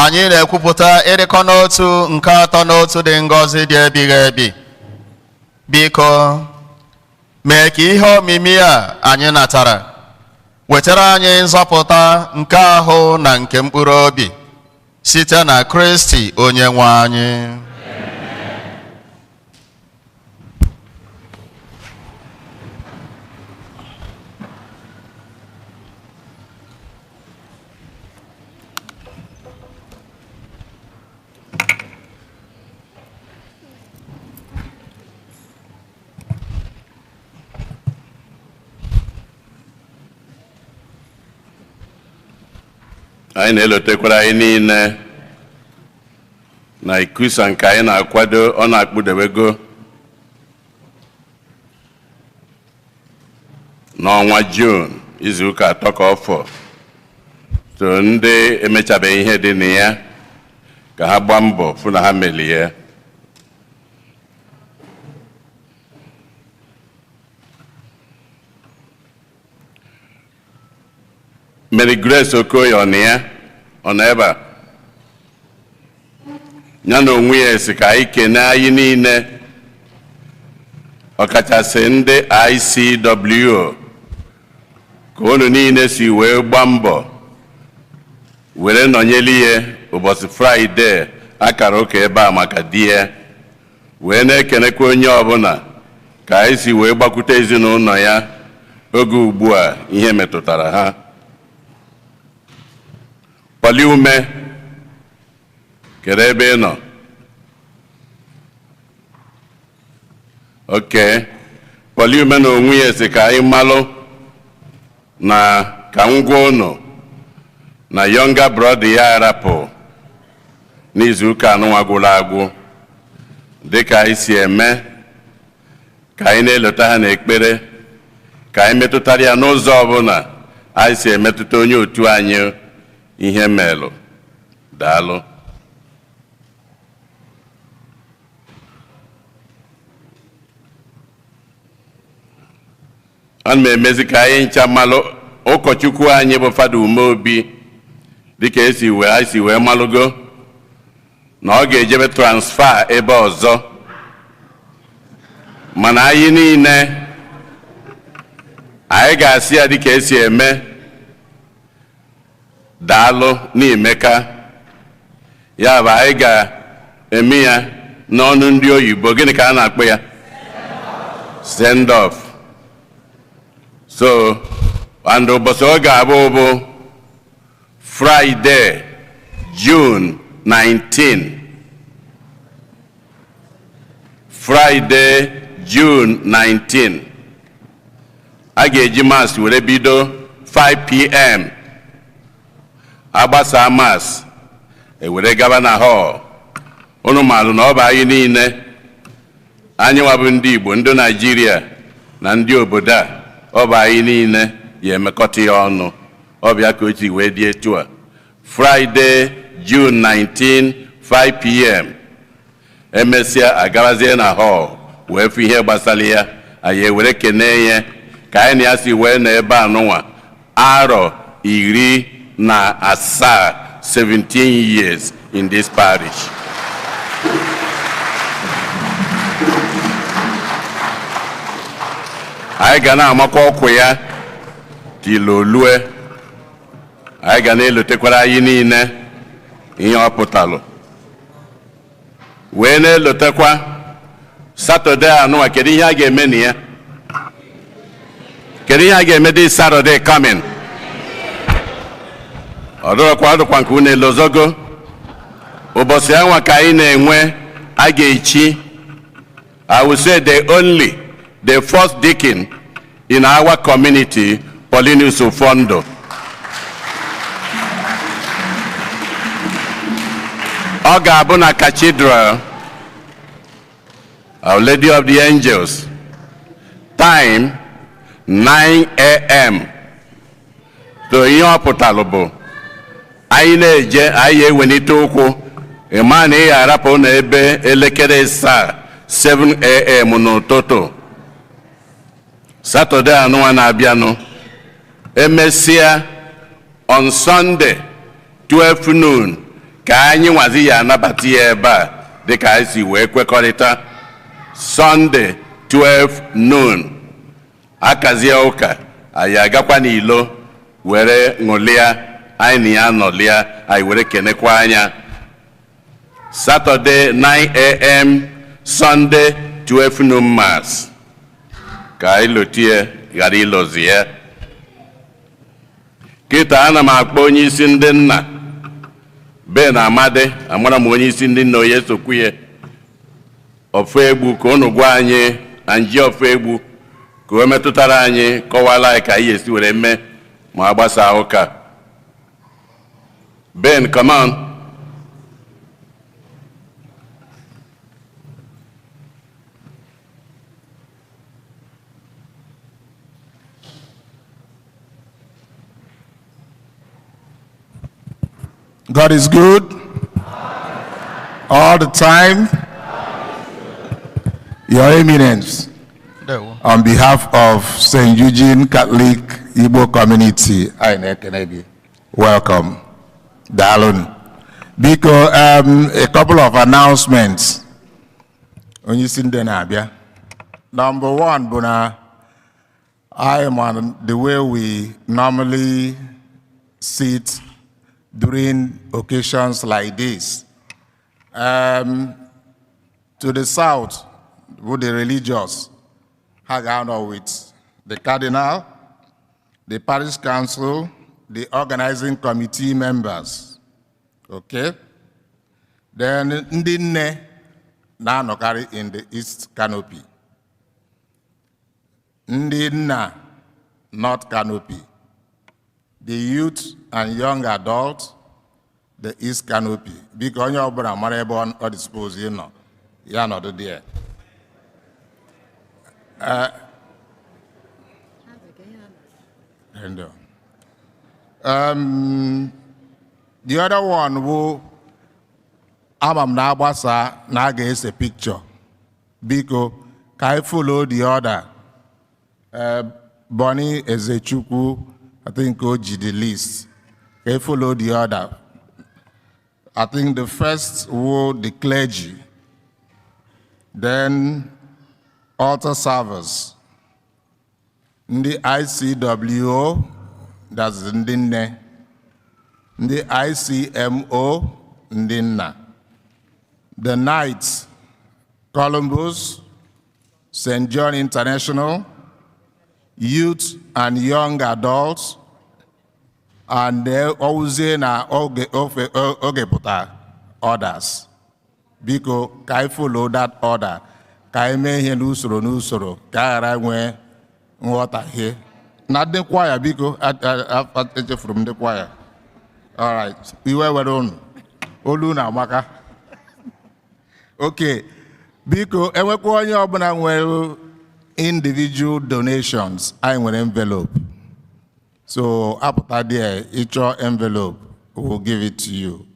anyị na-ekwupụta ịdịkọ n'otu nke atọ n'otu dị ngọzi dị ebighị ebi. Biko, mee ka ihe omimi a anyị natara wetara anyị nzọpụta nke ahụ na nke mkpụrụ obi site na Kristi onye nwe anyị. Anyị na-elotekwara anyị niile na ikusa nke anyị na-akwado, ọ na-akpụdebego n'ọnwa Jun, izuụka 3 ka ọ fọ. So ndị emechabeghị ihe dị na ya, ka ha gbaa mbọ fụ na ha melie. Mary Grace Okoye ọ nọ ya? Ọ nọ ebe a? Ya na onwe ya si ka anyị kene anyị niile, ọkachasị ndị ICWO, ka unu niile si wee gbaa mbọ were nọnyere ihe ụbọchị Fraịde akara ụka ebe a maka di ya, wee na-ekenekwa onye ọbụla ka anyị si wee gbakwute ezinụlọ ya oge ugbu a ihe metụtara ha. Kwali ume, kedu ebe ị nọ? Oke Kwali ume na onwe ya si ka anyị malụ na ka ngwa ụnụ na younger brother ya arapụ n'izuụka anụnwa gwụrụ agwụ, dịka anyị si eme ka anyị na-elota ha n'ekpere, ka anyị metụtara ya n'ụzọ ọbụla anyị si emetụta onye otu anyị ihe melụ. Daalụ. Ana m emezi ka anyị ncha malụ ụkọchukwu anyị bụ Fada Umeobi, dịka esi wee anyị si wee malụgo na ọ ga-ejebe transfer ebe ọzọ, mana anyị niile anyị ga-asị ya dịka esi eme, daalụ n'imeka. Ya bụ anyị ga-eme ya n'ọnụ ndị oyibo, gịnị ka a na-akpọ ya? Send off. So and ụbọchị ọ ga-abụ bụ Friday, June 19. Friday, June 19. A ga-eji mass were bido 5 p.m. Agbasa mass, ewere gaba na hall. Unu maalụ na ọ bụ anyị niile, anyị nwabụ ndị Igbo, ndị Naijiria na ndị obodo a, ọ bụ anyị niile ya emekọta ya ọnụ. Ọ bịa ka o ji wee dị etu a. Friday, June 19, 5 p.m. Emesịa, agabazie na hall wee fụ ihe gbasara ya. Anyị ewere kene ya ka anyị na ya si wee nọ ebe a nụnwa arọ 17, 17 years in this parish. Anyị ga na-amakwa ọkwụ ya tilolue. Anyị ga na-elotekwara anyị niile ihe ọ pụtalụ, wee na-elotekwa Saturday anụwa. Kedu ihe a ga-eme na ya? Kedu ihe a ga-eme this Saturday coming? Ọ dịrọkwa, ọ dịkwa nke unu elozogo. Ụbọchị anwa ka anyị na-enwe a ga-echi, I will say the only, the first deacon in our community, Paulinus Ufondo. Ọ ga-abụ na Cathedral, Our Lady of the Angels, time 9 a.m. To ihe ọ pụtalụ bụ anyị na-eje, anyị ewelite ụkwụ ịma na ị ga-arapụ na ebe elekere 7, 7 a.m. n'ụtụtụ Satọde anụnwa na-abịanụ. Emesịa, on Sunday 12 noon ka anyị nwazi ya anabata ya ebe a, dịka anyị si wee kwekọrịta. Sunday 12 noon, akazie ụka, anyị agakwa n'ilo were ṅụlịa, anyị na ya nọlịa, anyị were kenekwa anya. Saturday 9 a.m., Sunday 12 noon mass, ka anyị lotie ghara ilozi ya. Kịta ana m akpọ onye isi ndị nna, Ben Amadi. Amara m onye isi ndị nna onye sokwu ya ofu egbu, ka unu gwa anyị na nji ofu egbu ka o metụtara anyị, kọwara anyị ka anyị esi were mee ma a gbasaa ụka. Ben, come on. God is good all the time. Your Eminence, Ndewo. On behalf of St. Eugene Catholic Igbo Community, anyị na-ekene gị. Welcome. Daalụ. Biko, a couple of announcements. Onye isi ndị na-abịa. Number one bụ na I am on the way we normally sit during occasions like this. To the south, with the religious, hang out with the cardinal, the parish council, the organizing committee members. Okay? Then ndị nne na-anọkarị in the east canopy. Ndị nna, north canopy. The youth and young adults, the east canopy. Biko, onye ọbụla mara ebe ọ dispose ịnọ, ya nọdụ there. And the other one bụ ama m na-agbasa na a ga-ese picture. Biko, ka anyị follow the order. Bonnie Ezechukwu, I think o ji the list. Ka anyị follow the order. I think the first were the clergy, then altar servers, ndị ICWO, that's ndị nne, ndị ICMO, ndị nna, the Knights, Columbus, St. John International, youth and young adults, and ọwụzie na oge ofe oge pụta others. Biko, ka anyị follow that order, ka anyị mee ihe n'usoro n'usoro, ka a ghara nwee nghọtahie. Na ndị kwaya, biko, echefuru m ndị kwaya. Alright, iwe were unu, olu unu amaka. Okay, biko, enwekwa onye ọbụla nwere individual donations, anyị nwere envelope. So apụta there, ịchọ envelope, we'll give it to you.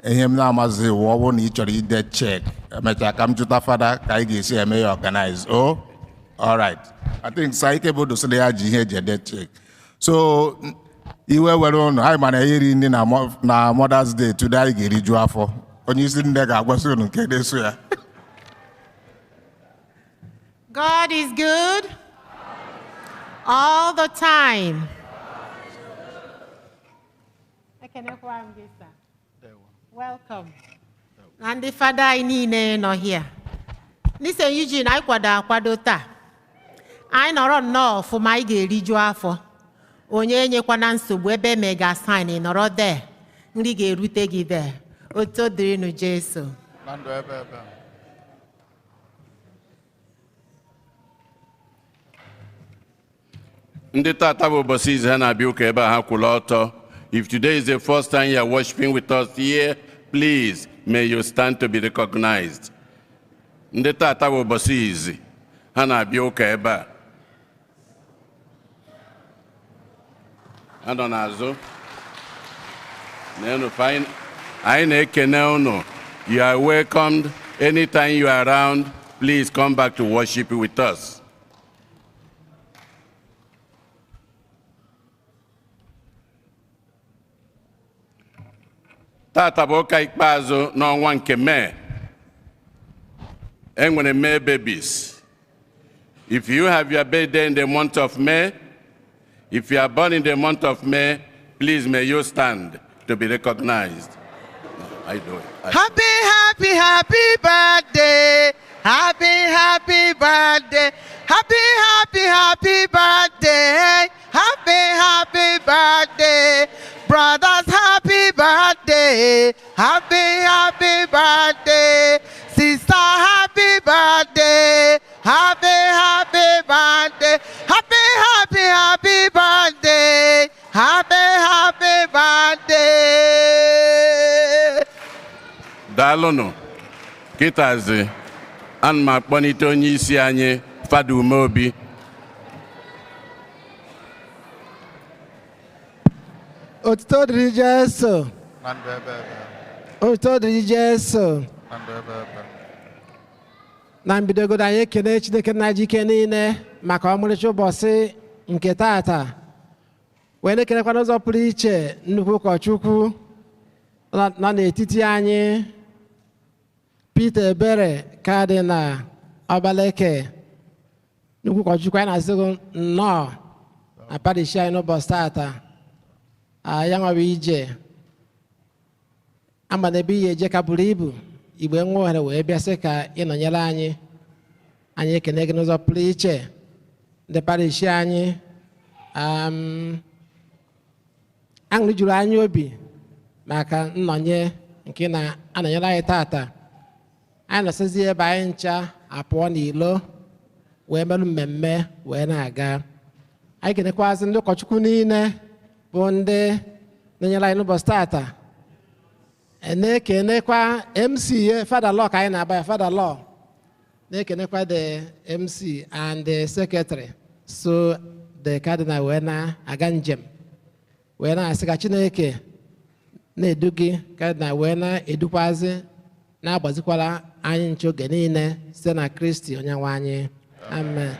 Ihe m na-amazi wụ, ọ bụrụ na ị chọrọ ide check, emechaa ka m jụta fada ka anyị ga-esi eme ya organize. Oh, all right. I think Saike bụ dosịrị ya ji ihe eji ede check. So iwe were unu, anyị mana iri nri na Mother's Day today, anyị ga-eriju afọ. Onye isi nne ga-agwasị unu nke na-eso ya. God is good all the time. Ekenekwa m gị, sir. Welcome. Na ndị fada anyị niile nọ here. Ndị St. Eugene, anyị kwado akwado taa. Anyị nọrọ nnọọ ọfụma, anyị ga-eriju afọ. Onye enyekwana nsogbu ebe eme ga sign nọrọ there. Nri ga-erute gị there. Oto dịrịnụ Jesu. Na ndụ ebe ebe. Ndị tata bụ ụbọchị izu ha na-abịa ụka ebe a ha kwụrụ ọtọ. If today is the first time you are worshiping with us here, please may you stand to be recognized. Ndị tata bụ ụbọchị izi ha na-abịa ụka ebe a. Ha nọ n'azụ. N'enu fa, anyị na-ekene unu. You are welcomed. Anytime you are around, please come back to worship with us. Tata bụ ụka ikpeazụ n'ọnwa nke Mee. Enwere May babies. If you have your birthday in the month of May, if you are born in the month of May, please may you stand to be recognized. I do it. Happy, happy, happy birthday. Happy, happy birthday. Happy, happy, happy birthday. Happy, happy birthday. Brothers, happy birthday. Happy, happy birthday. Sister, happy birthday. Happy, happy birthday. Happy, happy, happy birthday. Happy, happy birthday. Daalụnụ. Kịtazi, ana m akpọlite onye isi anyị, Fada Umeobi. Otuto dịrị Jesu. Na ndụ ebe ebe. Otuto dịrị Jesu. Na ndụ ebe ebe. Na mbidogodo anyị ekele Chineke nna ji ike niile maka ọmarịcha ụbọchị nke tata, wee na-ekelekwa n'ụzọ pụrụ iche nnukwu ụkọchukwu nọ n'etiti anyị, Peter Ebere Kadịnal Ọbaleke. Nnukwu ụkọchukwu, anyị na-asị gị nnọọ na parish anyị n'ụbọchị tata. Ya nwawa ije ama na ebe ihe eje ka buru ibu igbe nwa ohere wee bịa sị ka ị nọnyere anyị. Anyị ekene gị n'ụzọ pụrụ iche. Ndị parish anyị, aṅụrị juru anyị obi maka nnọnye nke na-anọnyere anyị tata. Anyị nọsịzi ebe anyị ncha apụọ n'ilo wee merụ mmemme wee na-aga. Anyị kenekwazị ndị ụkọchukwu niile bụ ndị na-enyere anyị n'ụbọchị tata. Na-ekenekwa MC Fada Law ka anyị na-agba ya, Fada Law. Na-ekenekwa the MC and the secretary so the cardinal wee na-aga njem wee na-asị ka Chineke na-edu gị cardinal wee na-edukwazi na-agbazikwara anyị nche oge niile site na Kristi onye nwe anyị. Amen.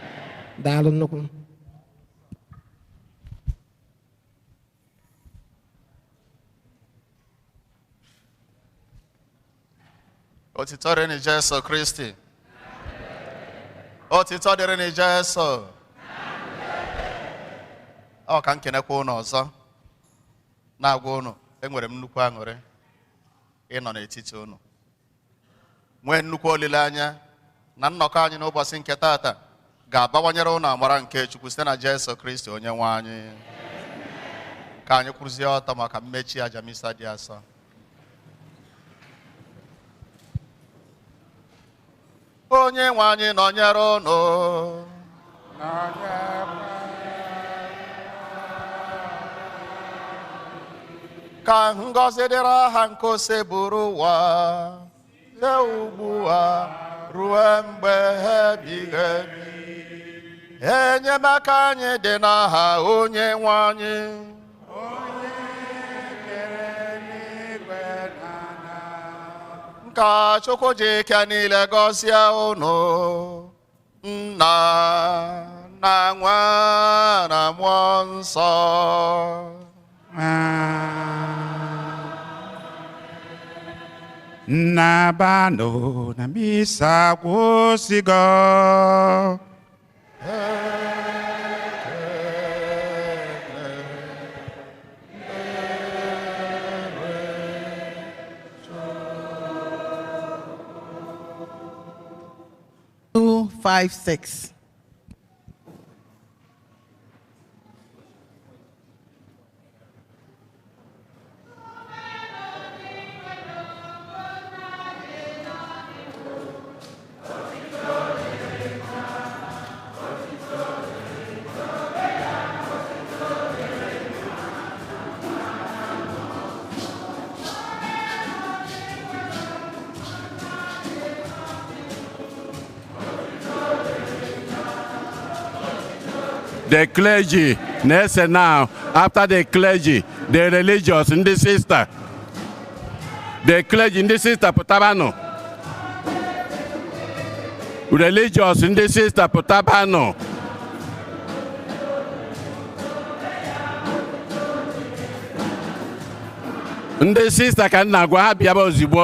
Daalụ nnukwu. Otito dịrị Jesu Kristi. Otito dịrị Jesu. Ọ ka m kenekwa unu ọzọ na-agwa unu enwere m nnukwu aṅụrị ịnọ n'etiti unu, nwee nnukwu olileanya na nnọkọ anyị n'ụbọchị nke tata ga-abawanyere unu amara nke Chukwu site na Jesu Kristi onye nwe anyị. Ka anyị kwụrụzie ọtọ maka mmechi aja misa dị asọ. Onye nwe anyị nọnyere unu. Ka ngọzi dịrị aha nke Osebụrụ ụwa site ugbu a ruo mgbe ebighị ebi. Enyemaka anyị dị n'aha onye nwe anyị. Ka Chukwu ji ike niile gọzie unu, Nna na Nwa na Mmụọ Nsọ. Nnabano na misa kwụsịgo. 2, 5, 6. The clergy na-ese now. After the clergy, the religious, ndị sister. The clergy, ndị sister pụtabanụ. Religious, ndị sister pụtabanụ. Ndị sista ka m na-agwa ha bịaba ozugbo.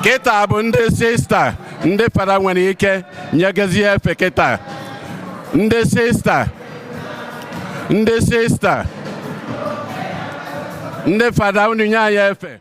Kịta bụ ndị sista, ndị fada nwere ike nyegezie efe kịta. Ndị sista, ndị sista, ndị fada, unu nye anyị efe.